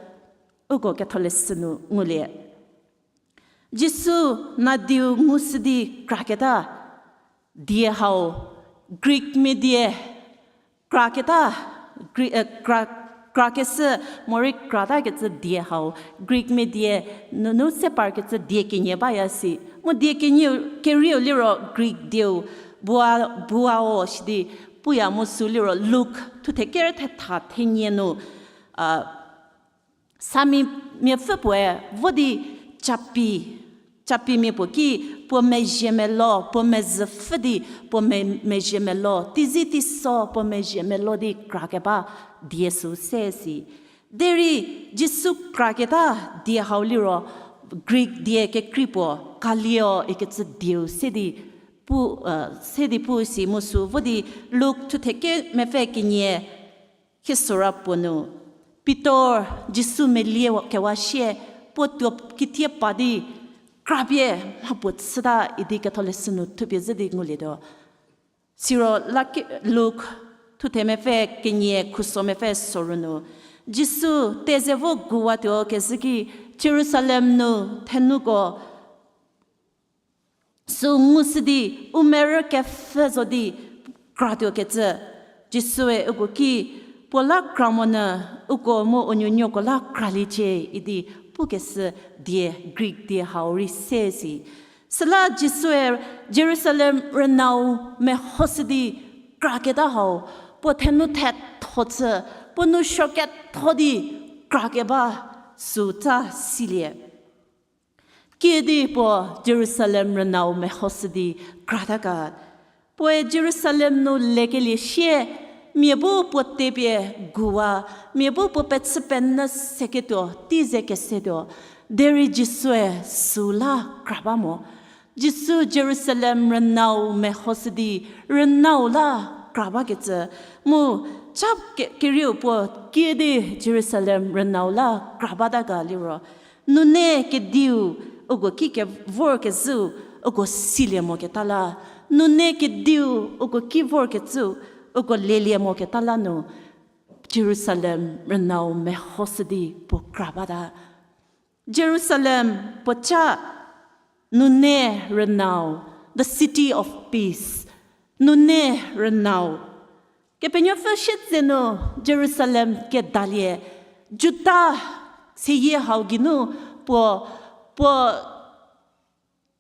uko ketholeshü nu ngulie. Jisu nadiu ngushü di kraketa die hau, Greek mia die, kraketa, Gre-, eh, kra-, krakeshü, morei kratakecü die hau, Greek mia die, nunu se parkecü die kenie baya si. Mu die kenie kerieu liro Greek dieu, bua-, buao sidi, puya mu sü liro Luk, thuthe ker thetha thenie nu, a, Sami miapfü puoe vo di capi, capimia puo ki puo mezhie melo, puo mezhü pfhü di puo me-, mezhie melo, teizi teiso puo mezhie melo di krakeba die sü se si. Derei Jisu kraketa die hau liro Greek die kekrei puo, kaleo ikecü dieu se di pu, eh, se di pu si mu sü vo di Luk thuthe ke mepfü kenie Khiesura puo nu, Pitor Jisu melie kewa sie, puo tuo kitie pa di, krapie mhapuo chüta idi ketholeshü nu thupie zhü di ngulietuo. Siro la ki-, Luk, thuthe mepfü kenie khuso mepfü soru nu, Jisu teze vo guwatuo kezhü ki Jerusalem nu thenuko sü ngushü di, u merü kepfhü zo di kratuokecü, Jisue uko ki, puo la kra monyü, uko mu u nuonuoko la kraliecie idi pukeshü die, Greek die hau rei se si. Süla Jisue Jerusalem rünau mehoshü di kraketa hau, puo thenu thetho chü, puo nou suo ketho di krakeba sütsa silie. Kiüdi puo Jerusalem rünau mehoshü di krata ga. Puoe Jerusalem nu lekelie sie, mia bu puo tepie guwa, mia bu puo pechü penyü seketuo tei ze kesetuo, derei Jisue süu la kra ba mo. Jisu Jerusalem rünau mehoshü di rünau la kra bakecü, mu cha ke-, kerieu puo kiüdi Jerusalem rünau la kra bata ga liro, nune kediu uko ki kevorkezhüu uko silie moketa la, nune kediu uko ki vorkecüu uko lelie moketa la nu, Jerusalem rünau mehoshü di puo kra bata. Jerusalem puo cha nune rünau, the city of peace, nune rünau. Kepenuopfü siedze nu Jerusalem kedalie, Juda seyie hau geinu puo, puo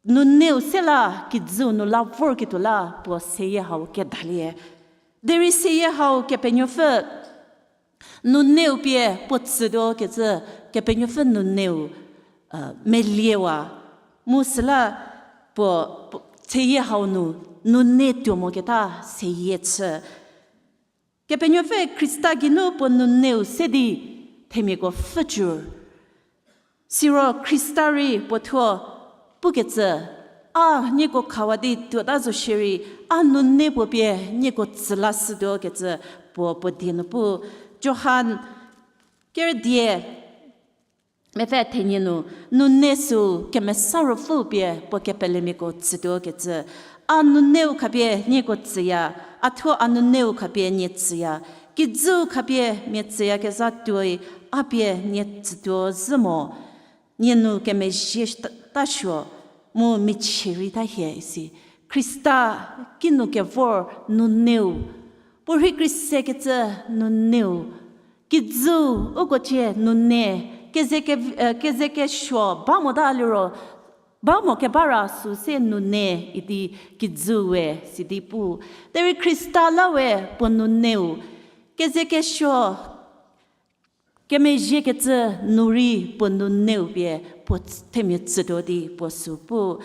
nuneu se la kijüu nu la vorketuo la puo seyie hau kedalie. Derei seyie hau Kepenuopfü nuneu pie puo tsütuo kecü, Kepenuopfü nuneu, meliewa, mu süla puo, puo seyie hau nu nune tuo moketa seyie chü. Kepenuopfü Khrista geinu puo nuneu se di themiako pfhücü. Siro Khrista rei puo thuo pukecü, a nieko khawa di tuota zo shierei, a nune puo pie nieko tsü lashütuo kecü puo puo die nu pu. Johan kerüdie mepfü thenie nu, nune süu Kemesa Ruopfü pie puo kepelemiako tsütuo kecü. A nuneu khapie nieko tsüya, a thuo a nuneu khapie nie tsüya. Kijüu khapie mia tsüyakezha tuoi, a pie nie tsütuo zhü mo. Nie nu kemezhie ta-, tasuo, mu michie rei ta hie isi. Khrista kinu kevor nuneu, puo rhei krise kecü nuneu, kijüu uko cie nune, keze ke-, eh, keze kesuo ba mota liro, ba mo kebara süu se nune idi kijüu we sidi pu. Derei Khrista la we puo nuneu, keze kesuo kemezhiekecü nu rei puo nuneu pie puo ts-, themia tsütuo di puo süu pu.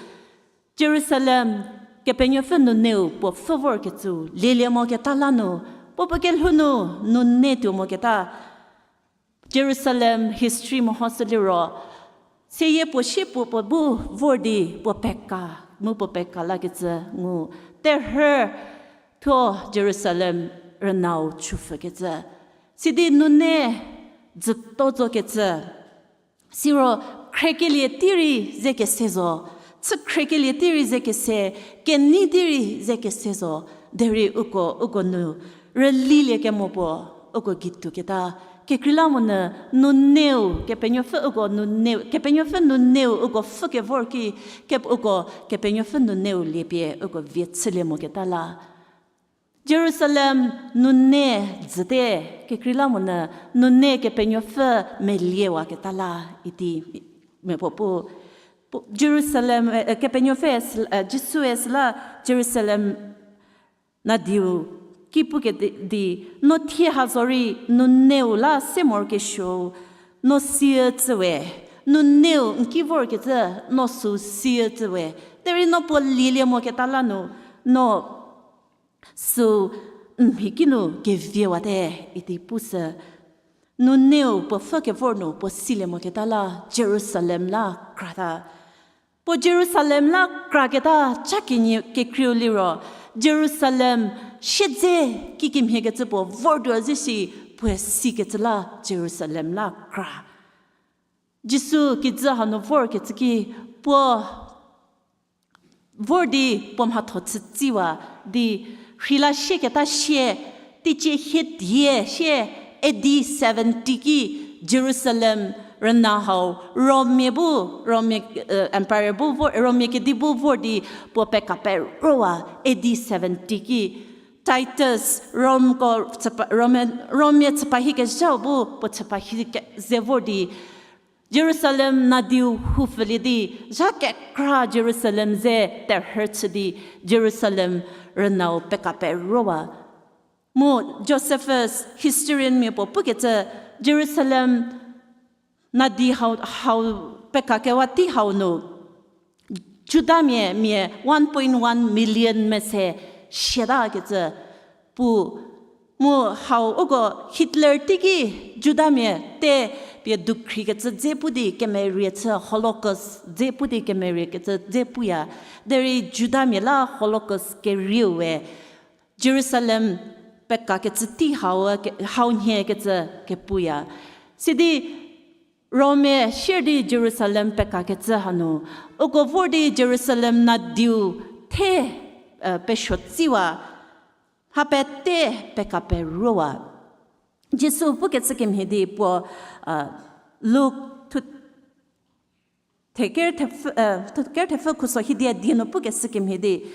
Jerusalem, Kepenuopfü nuneu puo pfhü vorkecüu lielie moketa la nu, puo puo kelhou nu nune tuo moketa. Jerusalem history mehoshü liro, seyie puo sie puo puo bu vor di puo peka, mu puo peka lakecü ngu, terhü thuo Jerusalem rünau chüpfhükecü. Sidi nune dzüto zokecü. Siro khriekelie tei rei ze kese zo, chü khriekelie tei rei ze kese, kenei tei rei ze kese zo, derei uko, uko nu rülilie kemo puo, uko geitu keta, kekreilamonyü nuneu, Kepenuopfü uko nuneu, Kepenuopfü nuneu uko pfhü kevor ki, ke-, uko Kepenuopfü nuneu liepie uko vie chülie moketa la. Jerusalem nune dzüte, kekreilamonyü nune Kepenuopfü meliewaketa la idi mia puo pu. Pu-, Jerusalem, eh, Kepenuopfü, eh, Jisue süla Jerusalem nadiu ki puke di, di, no thie ha zorei nuneu la se morokesuou, no siü tsüwe, nuneu n ki vorkecü, no süu siü tsüwe, derei no puo lielie moketa la nu, no süu n mhi kinu keviewate idi pushü. Nuneu puo pfhü kevor nu puo silie moketa la Jerusalem la krata. Puo Jerusalem la kraketa cha kenie kekreiu liro, Jerusalem siedze kikemhiekecü puo vortuo zhü shi puoe sikecü la Jerusalem la kra. Jisu kijü hanu vorkecü ki puo vor di puo mhatho chütsiwa di rheila sieketa sie, teicie hie die sie, A D seventy ki Jerusalem rüna hau Rommia bu, Rommia, eh, empire bu vor, Rommia kedi bu vor di puo peka perowa A D seventy ki. Titus, Romko, chüpa-, Rommia, Rommia chüpa hie kezhau bu puo chüpa hie ke-, ze vor di Jerusalem nadiu houpfülie di, zha kekra Jerusalem ze terhü chü di, Jerusalem rünau peka perowa. Mu Josephus, historian mia puo pukecü, Jerusalem nadi hau, hau pekakewa tei hau nu, Judamia mia one point one million mese shietakecü pu mu hau uko Hitler teiki Judamia te pie dukhrikecü dze pu di kemerie chü Holocaust dze pu di kemeriekecü dze puya. Derei Judamia la Holocaust kerieu we Jerusalem pekakecü tei hau, hau nhiekecü kepuya. Sidi Rome sier di Jerusalem pekakecü hanu, uko vor di Jerusalem nadiu the pesuotsiwa, ha pete pekaperowa. Jisu pukecü kemhie di puo, Luk thu, ker thepfü khuso hiedia die nu pukecü kemhie di,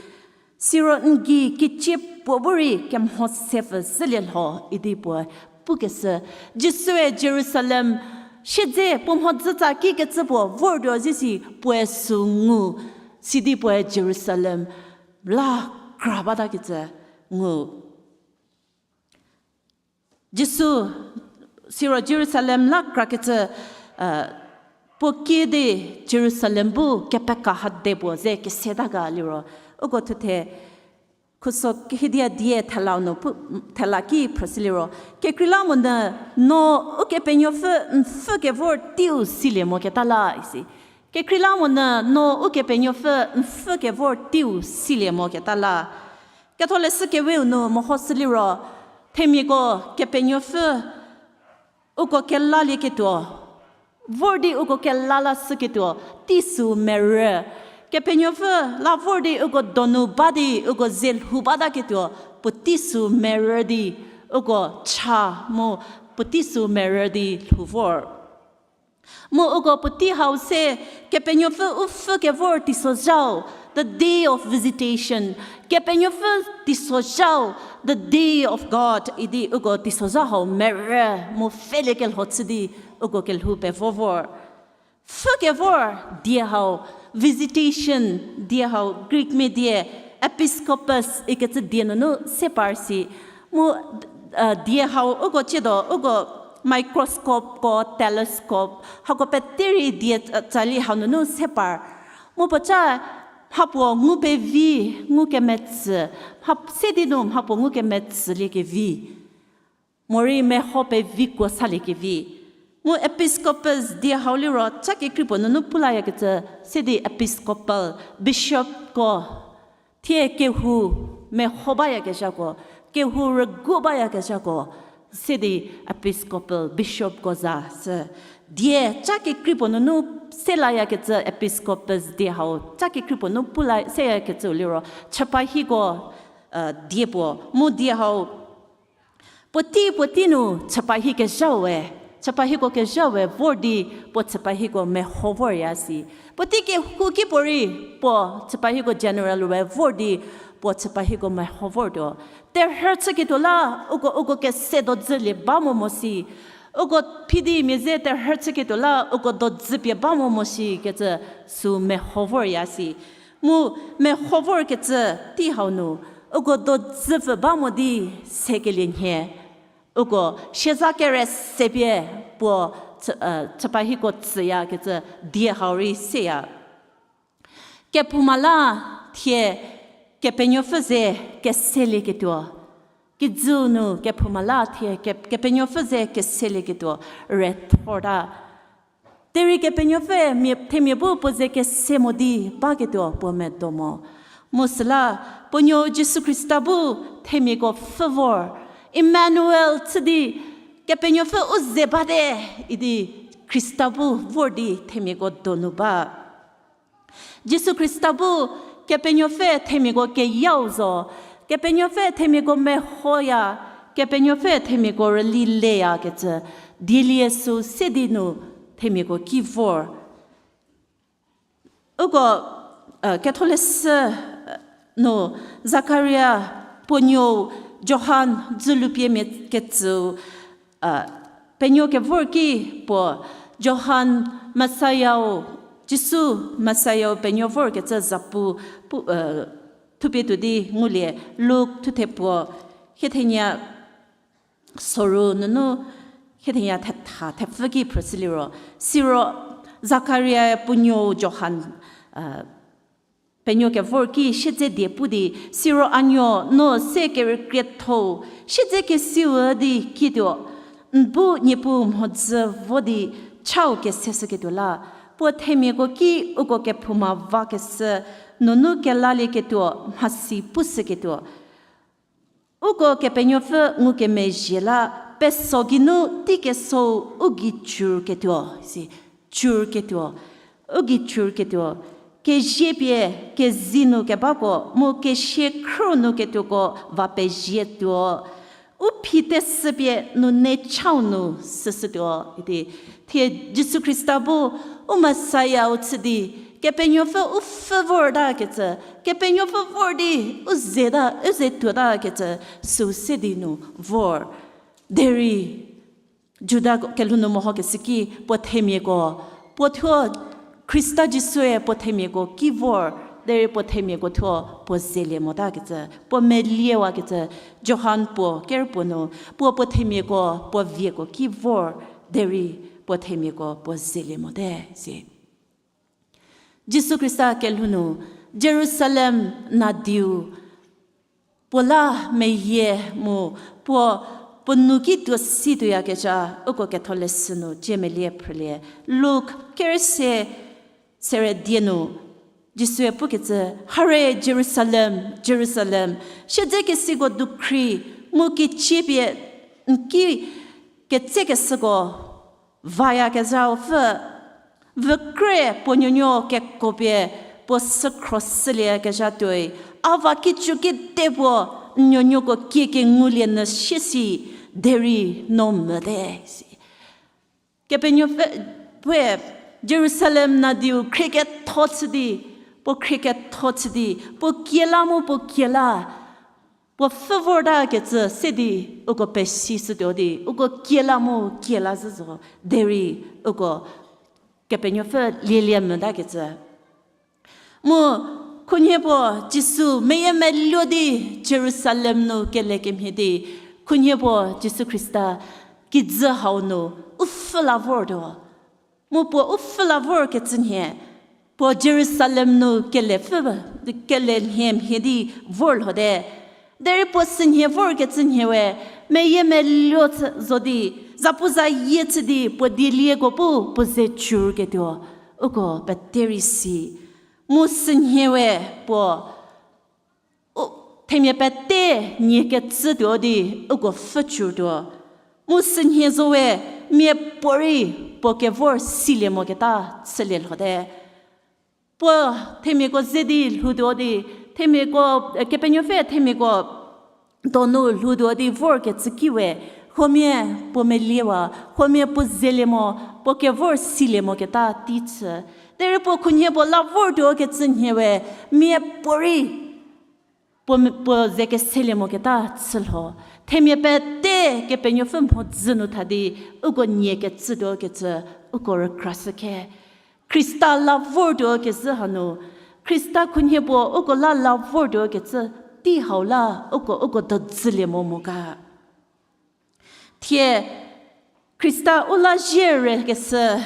siro n gei kicie puo bu rei kemho sepfü zhülie lho idi puo pukeshü. Jisue Jerusalem siedze puo mhodzütsa kikecü puo vortuo zisi puoe sü ngu, sidi puoe Jerusalem la kra batakecü ngu. Jisu siro Jerusalem la krakecü, puo kie di Jerusalem bu kepeka hade puo ze keseta ga liro, uko thuthe khuso hiedia die thela nu pu, thela ki phrüshü liro, kekreilamonyü no Ukepenuopfü n pfhü kevor teiu silie moketa la isi. Kekreilamonyü no Ukepenuopfü n pfhü kevor teiu silie moketa la. Ketholeshü Keweu nu mehoshü liro, themiako Kepenuopfü uko kelalieketuo, vor di uko kela lashüketuo, tei sü merü. Kepenuopfü la vor di uko donu ba di uko ze lhou bataketuo, puo tei sü merü di uko cha mu puo tei sü merü di lhou vor. Mu uko puotei hau se Kepenuopfü u pfhü kevor teisozhau, the day of visitation. Kepenuopfü teisozhau, the day of God idi uko teisozha hau merü mu pfhüliekelho chü di uko kelhou pevo vor. Pfhü kevor die hau, visitation die hau, Greek mia die episkopos ikecü die nunu se par si. Mu die hau uko ciedo, uko microscope ko telescope hako pete rei die tsali hau nunu se par. Mu puoca mhapuo ngu pevi, ngukemetsü, mha se di nu mhapuo ngukemetsüliekevi, morei meho pevi kuo saliekevi. Mu episkopos die hau liro ca kekrei puo nunu pu layakecü, se di episcopal, bishopko, thie kehou meho bayakezhako, kehou rügu bayakezhako, se di episkopal, bishopko za sü. Die ca kekrei puo nunu se layakecü episkopos die hau, ca kekrei puo nu pu la seyakecü liro chüpahiko die puo, mu die hau puotei puotei nu chüpahi kezhau we, chüpahiko kezhau we vor di puo chüpahiko meho vorya si. Puotei kehouki puorei puo chüpahiko general we vor di puo chüpahiko meho vortuo. Terhü chüketuo la uko, uko kese dodzülie ba mo mo si. Uko phidi mia ze terhü chüketuo la uko dodzüpie ba mo mo si kecü sü meho vorya si. Mu meho vorkecü tei hau nu uko dodzüpfü ba mo di sekelie nhie, uko sieza kere sepie puo chüpahiko tsüyakecü die hau rei seya. Kephouma la thie Kepenuopfü ze keselieketuo. Kijüu nu kephouma la thie Kepenuopfü ze keselieketuo rethorta. Derei Kepenuopfü mia, themia bu puo ze kese mo di baketuo puo medo mo. Mu süla puo nuou Jisu Khrista bu themiako pfhü vor, Emmanuel chü di Kepenuopfü u ze bate idi Khrista bu vor di themiako donu ba. Jisu Khrista bu Kepenuopfü themiako keyau zo, Kepenuopfü themiako mehoya, Kepenuopfü themiako rüli leyakecü dielie sü se di nu themiako ki vor. Uko Ketholeshü nu Zakaria puo nuou Johan dzülu pie mia kecüu penuo kevor ki puo Johan Messiah-u, Jisu Messiah-u penuo vorkecü zapu pu, thupie tuo di ngulie. Luk thuthe puo hiethenia soru nunu hiethenia thetha thepfü ki phrüshü liro, siro Zakaria puo nuou Johan penuo kevor ki siedze die pu di, siro a nuo no se kerükrietho-u, siedze kesiu di kituo, n bu Niepuu mhodzü vo di chau keseshüketuo la, puo themiako ki uko kephouma vakeshü nunu kelalieketuo mhasi pushüketuo. Uko Kepenuopfü ngukemezhie la, peso geinu teikesou u gei cürketuo, si, cürketuo, u gei cürketuo, kezie pie, kezie nu kebako, mu kesie khrü nu ketuoko va pezietuo, u phi teshü pie nune chau nu süshütuo, idi. Thie Jisu Khrista bu, u Messiah-u chü di, Kepenuopfü u pfhü vortakecü, Kepenuopfü vor di, u zeta, u ze tuotakecü, süu se di nu vor. Derei, Juda kelhou nu mehokeshü ki, puo themiako, puo thuo, Khrista Jisue puo themiako ki vor, derei puo themiako thuo, puo zelie motakecü, puo meliewakecü, Johan puo, ker puo nu, puo puo themiako, puo vieko ki vor, derei puo themiako, puo zelie mote, si. Jisu Khrista kelhou nu, Jerusalem nadiu, puo la meyie mu, puo, puo nou ki tuo si tuoyakezha, uko ketholeshü nu, cie melie phrülie. Luk, ker se, sere die nu, Jisue pukecü, hare Jerusalem, Jerusalem, siedzekesiko dukhri, mu kecie pie, n ki ketsekeshüko, vayakezhau pfü, vükre puo nuonuo kekuo pie puo sükhro shüliekezha tuoi, a va kicü kite puo n nuonuoko kie kengulie nyü sie si, derei no müte, si. Kepenuopfü, puoe Jerusalem nadiu khrie ketho chü di, puo khrie ketho chü di, puo kie la mu puo kie la, puo pfhü vortakecü se di, uko pesishütuo di, uko kie la mu kie la zhü zo, derei uko Kepenuopfü lielie mütakecü. Mu khunhie puo Jisu meyiemeluo di Jerusalem nu kele kemhie di, khunhie puo Jisu Khrista kijü hau nu u pfhü la vortuo. Mu puo u pfhü la vorkecü nhie, puo Jerusalem nu kele pfü, kele nhie mhie di vor lhote. Derei puo sünhie vorkecü nhie we, meyiemeluo zo di, zapuzayie chü di, puo dielieko bu puo ze cürketuo, uko pete rei si. Mu sünhie we puo, u, themia pete nie kecütuo di uko pfhü cürtuo. Mu sünhie zo we, miapuorei puo kevor silie moketa chülie lhote. Puo themiako ze di lhoutuo di, themiako, Kepenuopfü themiako donu lhoutuo di vorkecü ki we, huomia puo meliewa, huomia puo zelie mo, puo kevor silie moketa tei chü. Derei puo khunhie puo la vortuo kecü nhie we, miapuorei puo, puo ze keselie moketa chü lho. Themia pete Kepenuopfü mhodzü nu tha di, uko nie kecütuo kecü, uko rükrashü khe. Khrista la vortuo kezhü hanu, Khrista khunhie puo uko la la vortuo kecü, tei hau la uko, uko dodzülie mo mo ga. Thie Khrista u la zie rekeshü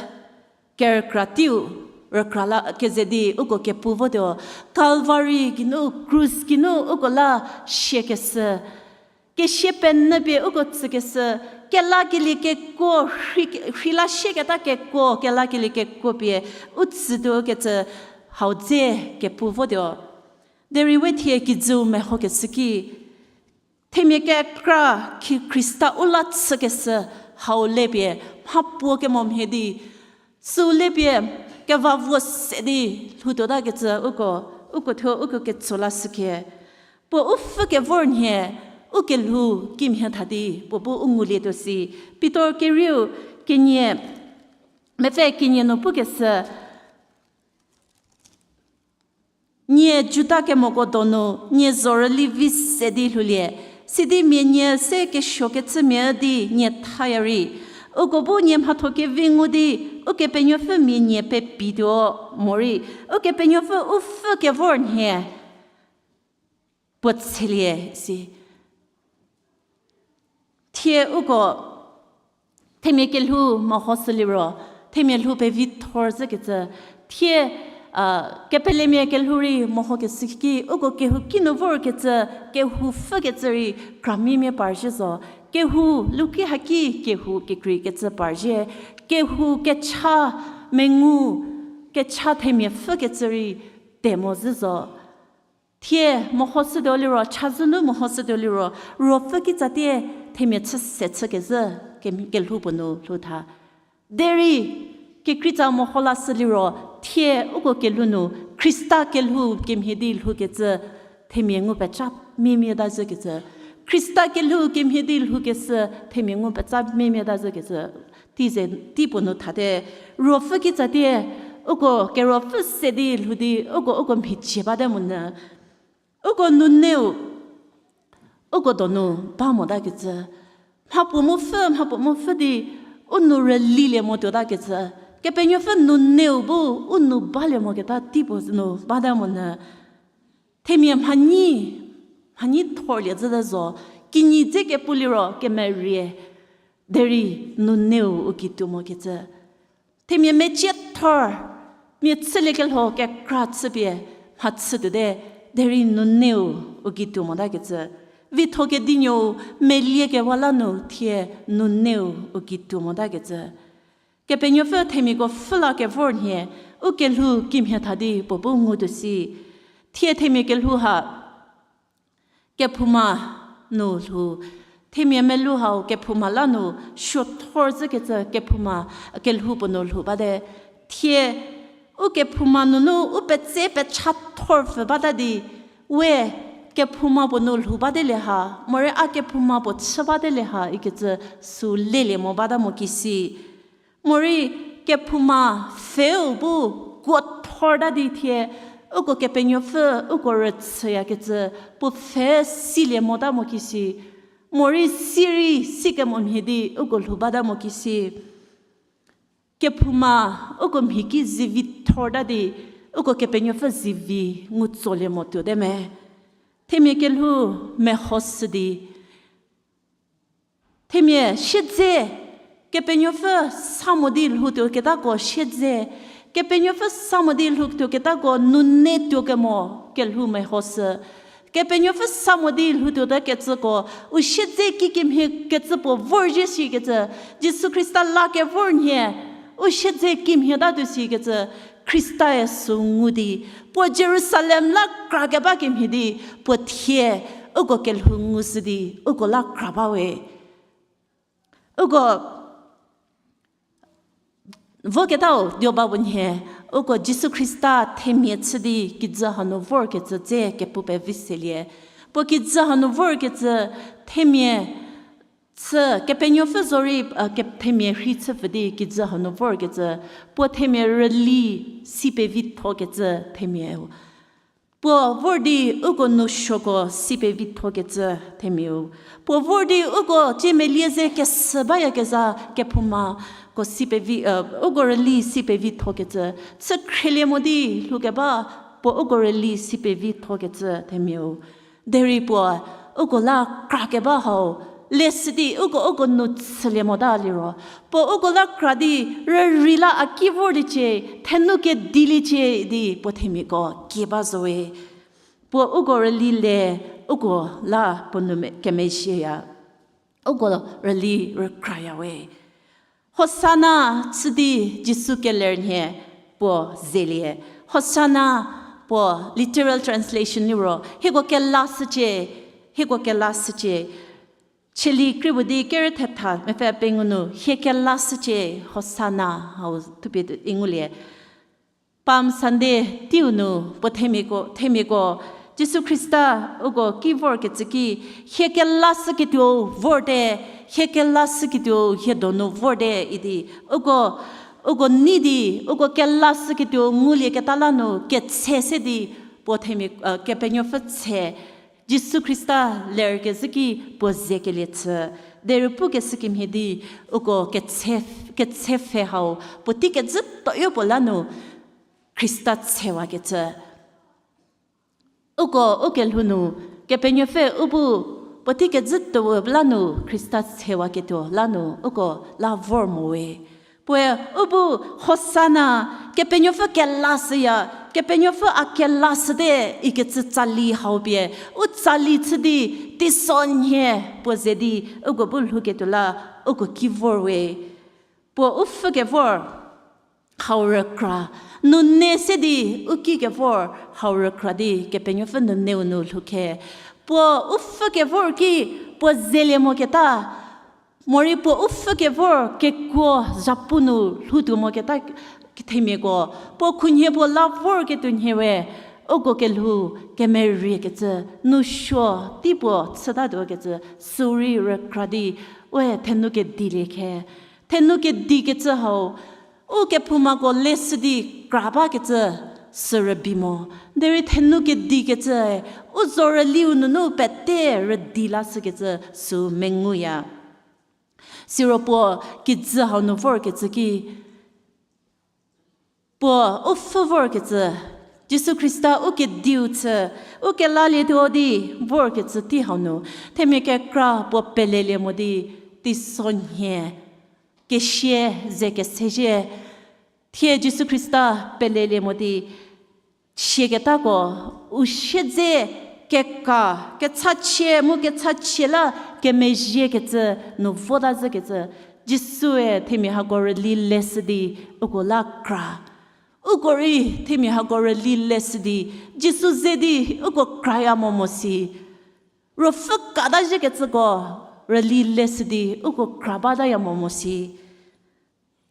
kerükra teiu, rükra la keze di uko kepu votuo, Calvary geinu, krus geinu uko la siakeshü. Kesie penyü pie uko tsükeshü, kelakelie kekuo, rhei, rhei la sieketa kekuo, kelakelie kekuo pie u tsütuo kecü hau dze kepu votuo. Derei we thie kijüu mehokeshü ki, themia kekra ki Khrista u la chükeshü hau le pie mhapuo kemo mhie di, süu le pie keva vuo se di lhoutuota kecü uko, uko thuo uko ketso lashükhie. Puo u pfhü kevor nhie, u kelhou kimhie tha di puo bu u ngulietuo si. Pitor kerieu kenie, mepfü kenie nu pukeshü, nie Juda kemoko donu nie zhorüli vi se di lhoulie, sidi mia nie se kesuokecümia di nie thaya rei, uko bu nie mhatho kevi ngu di Ukepenuopfü mia nie pepituo morei, Ukepenuopfü u pfhü kevor nhie puo tshelie si. Thie uko themia kelhou mehoshüliro, themia lhou pevi thor zhükecü, thie, A, kepelemia kelhou rei mehokeshü ki, uko kehou kinu vorkecü, kehou pfhükecü rei kramimia parzhie zo. Kehou, luki haki kehou kekreikecü parzhie. Kehou kecha mengu, kecha themia pfhükecü rei te mo zhü zo. Thie mehoshütuo liro, chazou nu mehoshütuo liro, ruopfü kitsatie themia chü se chükezhü, ke-, kelhou puo nu lhou tha. Derei, kekreitsa meho lashü liro, thie uko kelhou nu, Khrista kelhou kemhie di lhoukecü, themia ngu pecha mimia ta zhükecü. Khrista kelhou kemhie di lhoukeshü, themia ngu pecha mimia ta zhükecü. Tei ze, tei puo nu thate, ruopfü kitsatie, uko keruopfü se di lhou di, uko, uko mhicie bate monyü. Uko nuneu, uko donu ba motakecü. Mhapuo mu pfhü, mhapuo mu pfhü di, u nou rülilie mo tuotakecü. Kepenuopfü nuneu bu, u nou balie moketa tei puo nu bate monyü. Themia mhanyi, mhanyi thorlie zhüte zo, kinyi dze kepu liro kemerie, derei nuneu u gei tuo mokecü. Themia mecie thor, mia chüliekelho kekra chüpie mhachü tuote, derei nuneu u gei tuo motakecü. Vitho kedinuou meliekewa la nu thie nuneu u gei tuo motakecü. Kepenuopfü themiako pfhü la kevor nhie, u kelhou kimhie tha di puo bu ngutuo si. Thie themia kelhou ha, kephouma nu lhou, themia melou hau kephouma la nu suothor zhükecü kephouma kelhou puo nu lhou bate. Thie u kephouma nunu u petse pecha thor pfü bata di, we kephouma puo nu lhou bate le ha, morei a kephouma puo chü bate le ha ikecü sü lelie mo bata mo kisi. Morei kephouma pfheu bu kuo thorta di thie, uko Kepenuopfü uko rüchüyakecü, puo pfhe silie mota mo kisi. Morei sirei sikemo mhie di uko lhou bata mo kisi. Kephouma uko mhi ki zivi thorta di, uko Kepenuopfü zivi ngu tsolie mo tuote me. Themia kelhou mehoshü di, themia siedze, Kepenuopfü sa mo di lhoutuo ketako siedze, Kepenuopfü sa mo di lhoutuo ketako nune tuo kemo kelhou mehoshü. Kepenuopfü sa mo di lhoutuo ta kecüko, u siedze kikemhie kecü puo vorzhie shikecü, Jisu Khrista la kevor nhie, u siedze kimhie tatuo sikecü, Khristae sü ngu di, puo Jerusalem la kra keba kemhie di, puo thie, uko kelhou ngushü di, uko la kra bawe. Uko voketau dioba puo nhie, uko Jisu Khrista themia chü di kijü hanu vorkecü dze kepu pevi selie. Puo kijü hanu vorkecü themia chü, Kepenuopfü zorei, a, ke-, themia rhei chüpfü di kijü hanu vorkecü, puo themia rüli si pevithokecü themia-u. Puo vor di uko nousuoko si pevithokecü themia-u. Puo vor di uko tiemelie ze kesü bayakezha kephoumako si pevi, a, uko rüli si pevithokecü, chü khrielie mo di lhoukeba, puo uko rüli si pevithokecü themia-u. Derei puo uko la kra keba hau, leshü di uko, uko nou chülie mota liro, puo uko la kra di rürei la a ki vorliecie, thenu kediliecie di puo themiako kie ba zowe. Puo uko rüli le, uko la puo nou me-, kemezhieya. Uko rüli rükrayawe. Hosana chü di Jisu keler nhie puo zelie. Hosana puo literal translation liro, hieko kelashücie, hieko kelashücie. Cheli krie puo di kerü thetha mepfü pengou nu, hie kelashücie, Hosana, hau thupie i ngulie. Palm Sunday teiu nu puo themiako, themiako, Jisu Khrista uko ki vorkecü ki, hie kelashüketuou vorte, hie kelashüketuou hie donu vorte idi, uko, uko nei di, uko kelashüketuou ngulieketa la nu ketse se di, puo themia, a, Kepenuopfü tse, Jisu Khrista lerkezhü ki puo zekelie chü, derei pukeshü kemhie di, uko ketse, ketse pfhe hau, puotei kezhü toyo puo la nu, Khrista tsewakecü. Uko, ukelhou nu, Kepenuopfü u bu, puotei kezhü tuo la nu, Khrista tsewaketuo la nu, uko la vor mo we. Puoe u bu Hosana, Kepenuopfü kelashüya, Kepenuopfü a kelashüte ikecü tsali hau pie, u tsali chü di teisonhie puo ze di uko bu lhouketuo la uko ki vor we. Puo u pfhü kevor hau rükra, nune se di u ki kevor hau rükra di Kepenuopfü nuneu nu lhou khe. Puo u pfhü kevor ki puo zelie moketa, morei puo u pfhü kevor kekuo zhapu nu lhoutuo moketa themiako, puo khunhie puo la vorketuo nhie we, uko kelhou kemeriekecü, nousuo tei puo chütatuokecü, sürei rükra di, we thenu kedilie khe. Thenu kedikecü hau, u kephoumako leshü di kra bakecü sü rübei mo. Derei thenu kedikecü, u zorüliu nunu pete rüdi lashükecü sü menguya. Siro puo kijü hau nu vorkecü ki, puo u pfhü vorkecü, Jisu Khrista u kediu chü, u kelalietuo di vorkecü tei hau nu, themia kekra puo pelelie mo di, teisonhie, kesia ze kesezhie, thie Jisu Khrista pelelie mo di, siaketako, u siedze keka, kechachie mu kechachie la kemezhiekecü nu vota zhükecü, Jisue themia hako rüli leshü di uko la kra. Uko rei themia hako rüli leshü di, Jisu ze di uko kraya mo mo si. Ruopfü kata zhiekecüko rüli leshü di uko kra bataya mo mo si.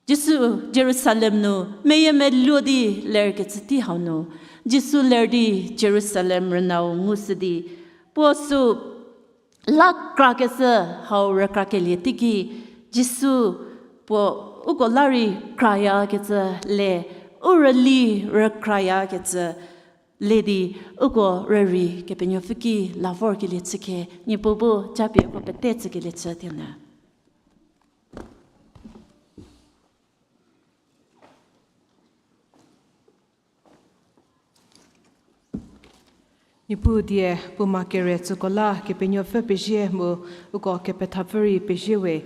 Jisu Jerusalem nu meyiemeluo di lerkecü tei hau nu, Jisu ler di Jerusalem rünau ngushü di, puo sü la krakeshü hau rükrakelie teiki, Jisu puo uko la rei krayakecü le, u rüli rükrayakecü le di, uko rürei Kepenuopfü ki la vorkelie chükhe, Niepuu bu japie uko pete tsükelie chü tienü. Niepuu die puoma kere tsüko la Kepenuopfü pezie mu uko kepethapfü rei pezie we.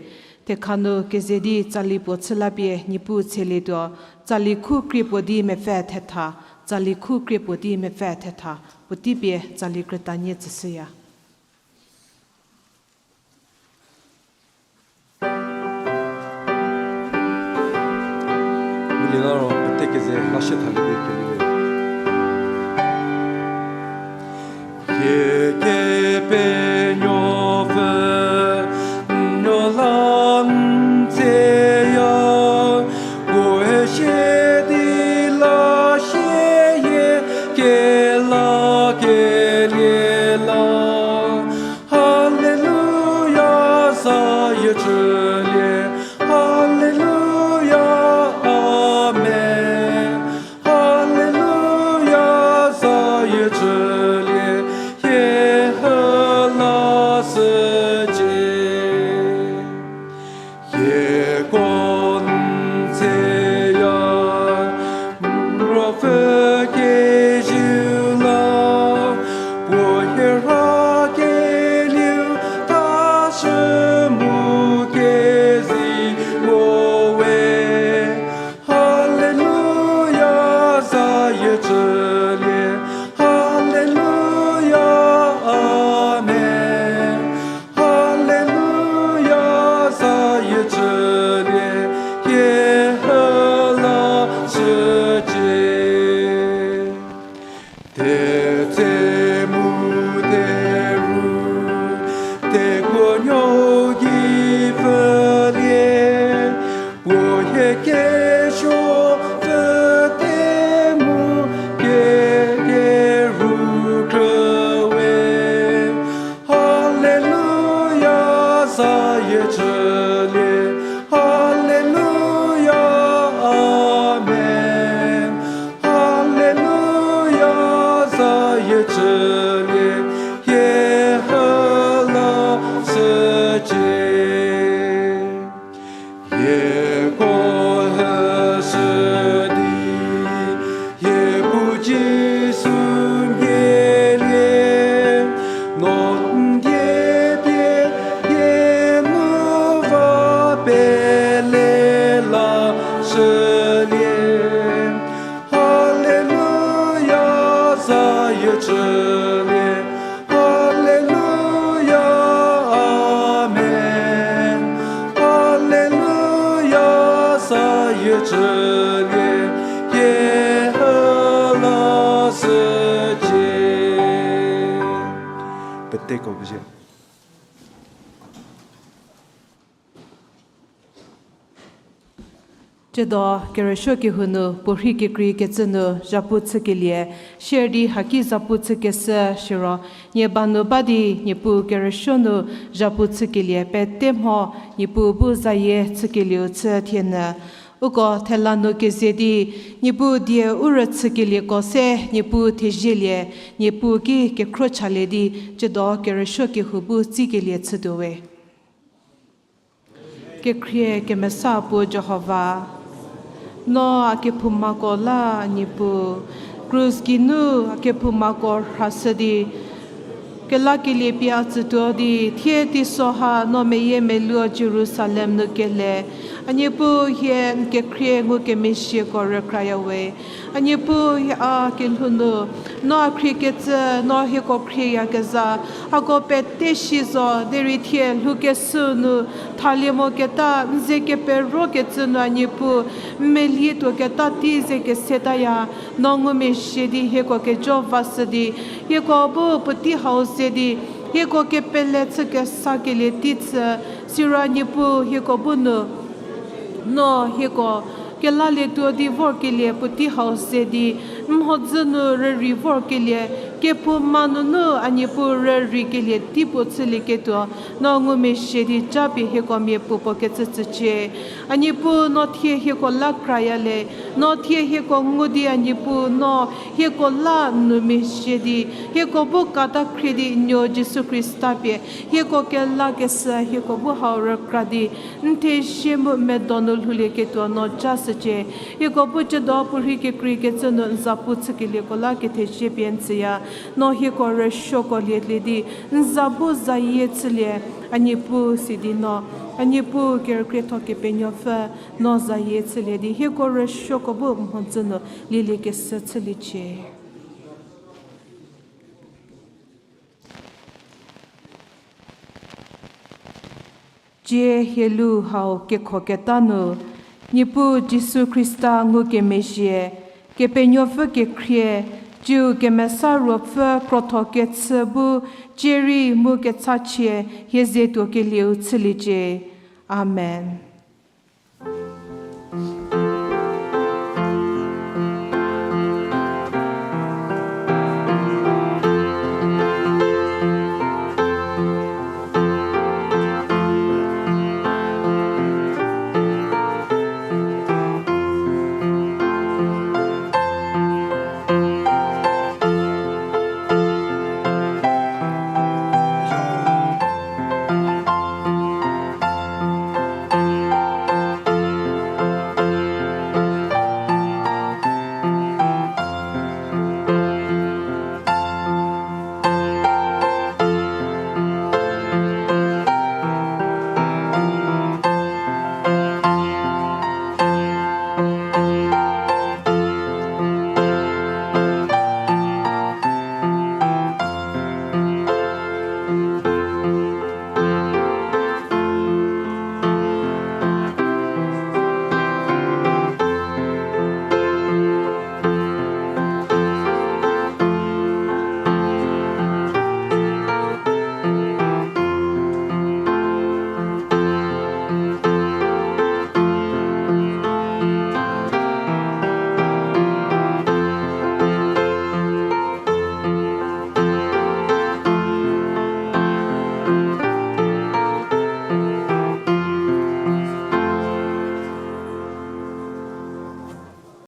Thekha nu keze di tsali puo chü la pie Niepuu tshelietuo, tsali khu krie puo di mepfü thetha, tsali khu krie puo di mepfü thetha, puotei pie tsali krütanie tsüshüya. Ngulie la ro, pete keze lashie thalie di kelie. Hie Kepenuopfü, n nuo la n tseya, puoe sie di la sie hie kelakelie la. Haleluya, zayie chülie. Haleluya, amen. Haleluya, zayie chülie. Hie hü la shücie. Hieko n tseya, n ruopfü keziu la, puo hie rhakelieu ta shü mu kezei mo we. Haleluya, zayie chülie. Haleluya, amen. Haleluya, zayie chülie, hie hü la shücie. Tetse mu teru, tekuonuo gei pfülie, puo hie kesuo pfüte mu kekeru krüwe. Haleluya, zayie chülie. Haleluya, amen. Haleluya, zayie chülie, hie hü la shücie. Hieko hüshü di, hie bu Jisu mhielie, no n die pie hie nu va pele la Haleluya, amen. Haleluya, sayie chülie, Jihova la sücie. Peteko bzie. Tsiedo kerüsuo kehou nu puorhi kekreikecü nu zhapu chükelie, share di haki zhapu chükeshü shiro, nie ba nu ba di Niepuu kerüsuo nu zhapu chükelie pete mho Niepuu bu zayie chükelieu chü thienyü. Uko thela nu keze di, Niepuu die u rüchükelieko se Niepuu thezielie, Niepuu ki kekhro chalie di, tsiedo kerüsuo kehou bu tsikelie chütuo we. Kekhrie kemesa puo Jihova, no a kephoumako la Niepuu, krus geinu a kephoumako rhashü di, kelakelie pie a tsütuo di, thie teiso ha no meyiemeluo Jerusalem nu kele. A Niepuu hie n kekhrie ngukemezhieko rükraya we. A Niepuu hie a kelhou nu, no a khriekecü, no hieko khrieyakezha, hako pete shi zo, derei thie lhoukeshü nu, thalie moketa, n ze keperokecü nu a Niepuu, n melietuoketa tei ze kesetaya, no ngumezhie di hieko kejo vashü di, hieko bu puotei hau ze di, hieko kepele chü kesakelie tei chü, siro a Niepuu hieko bu nu, no hieko kelalietuo di vorkelie puotei hau ze di, n mhodzü nu rürei vorkelie, kephouma nunu a Niepuu rüreikelie tei puo chülieketuo, no ngumezhie di japie hieko miapuopuo kecü tsücie. A Niepuu no thie hieko la kraya le, no thie hieko ngu di a Niepuu no hieko la nu mezhie di, hieko bu kata khrie di n nuo Jisu Khrista pie, hieko kelakeshü hieko bu hau rükra di, n thezie mu medo nu lhoulieketuo no jashücie. Hieko bu tsiedo puorhi kekreikecü nu n za pu chükelieko la kethezie pie n tsüya. No hieko rüsuoko lielie di, n za bu zayie chülie, a Niepuu sidi no, a Niepuu kerükrietho Kepenuopfü, no zayie chülie di hieko rüsuoko bu mhodzü nu lieliekeshü chüliecie. Tsie hielu hau kekhoketa nu, Niepuu Jisu Khrista ngukemezhie, Kepenuopfü kekhrie, tsiu Kemesa Ruopfü krotho kechü bu, tsieri mu kechachie hie ze tuokelieu chüliecie. Amen.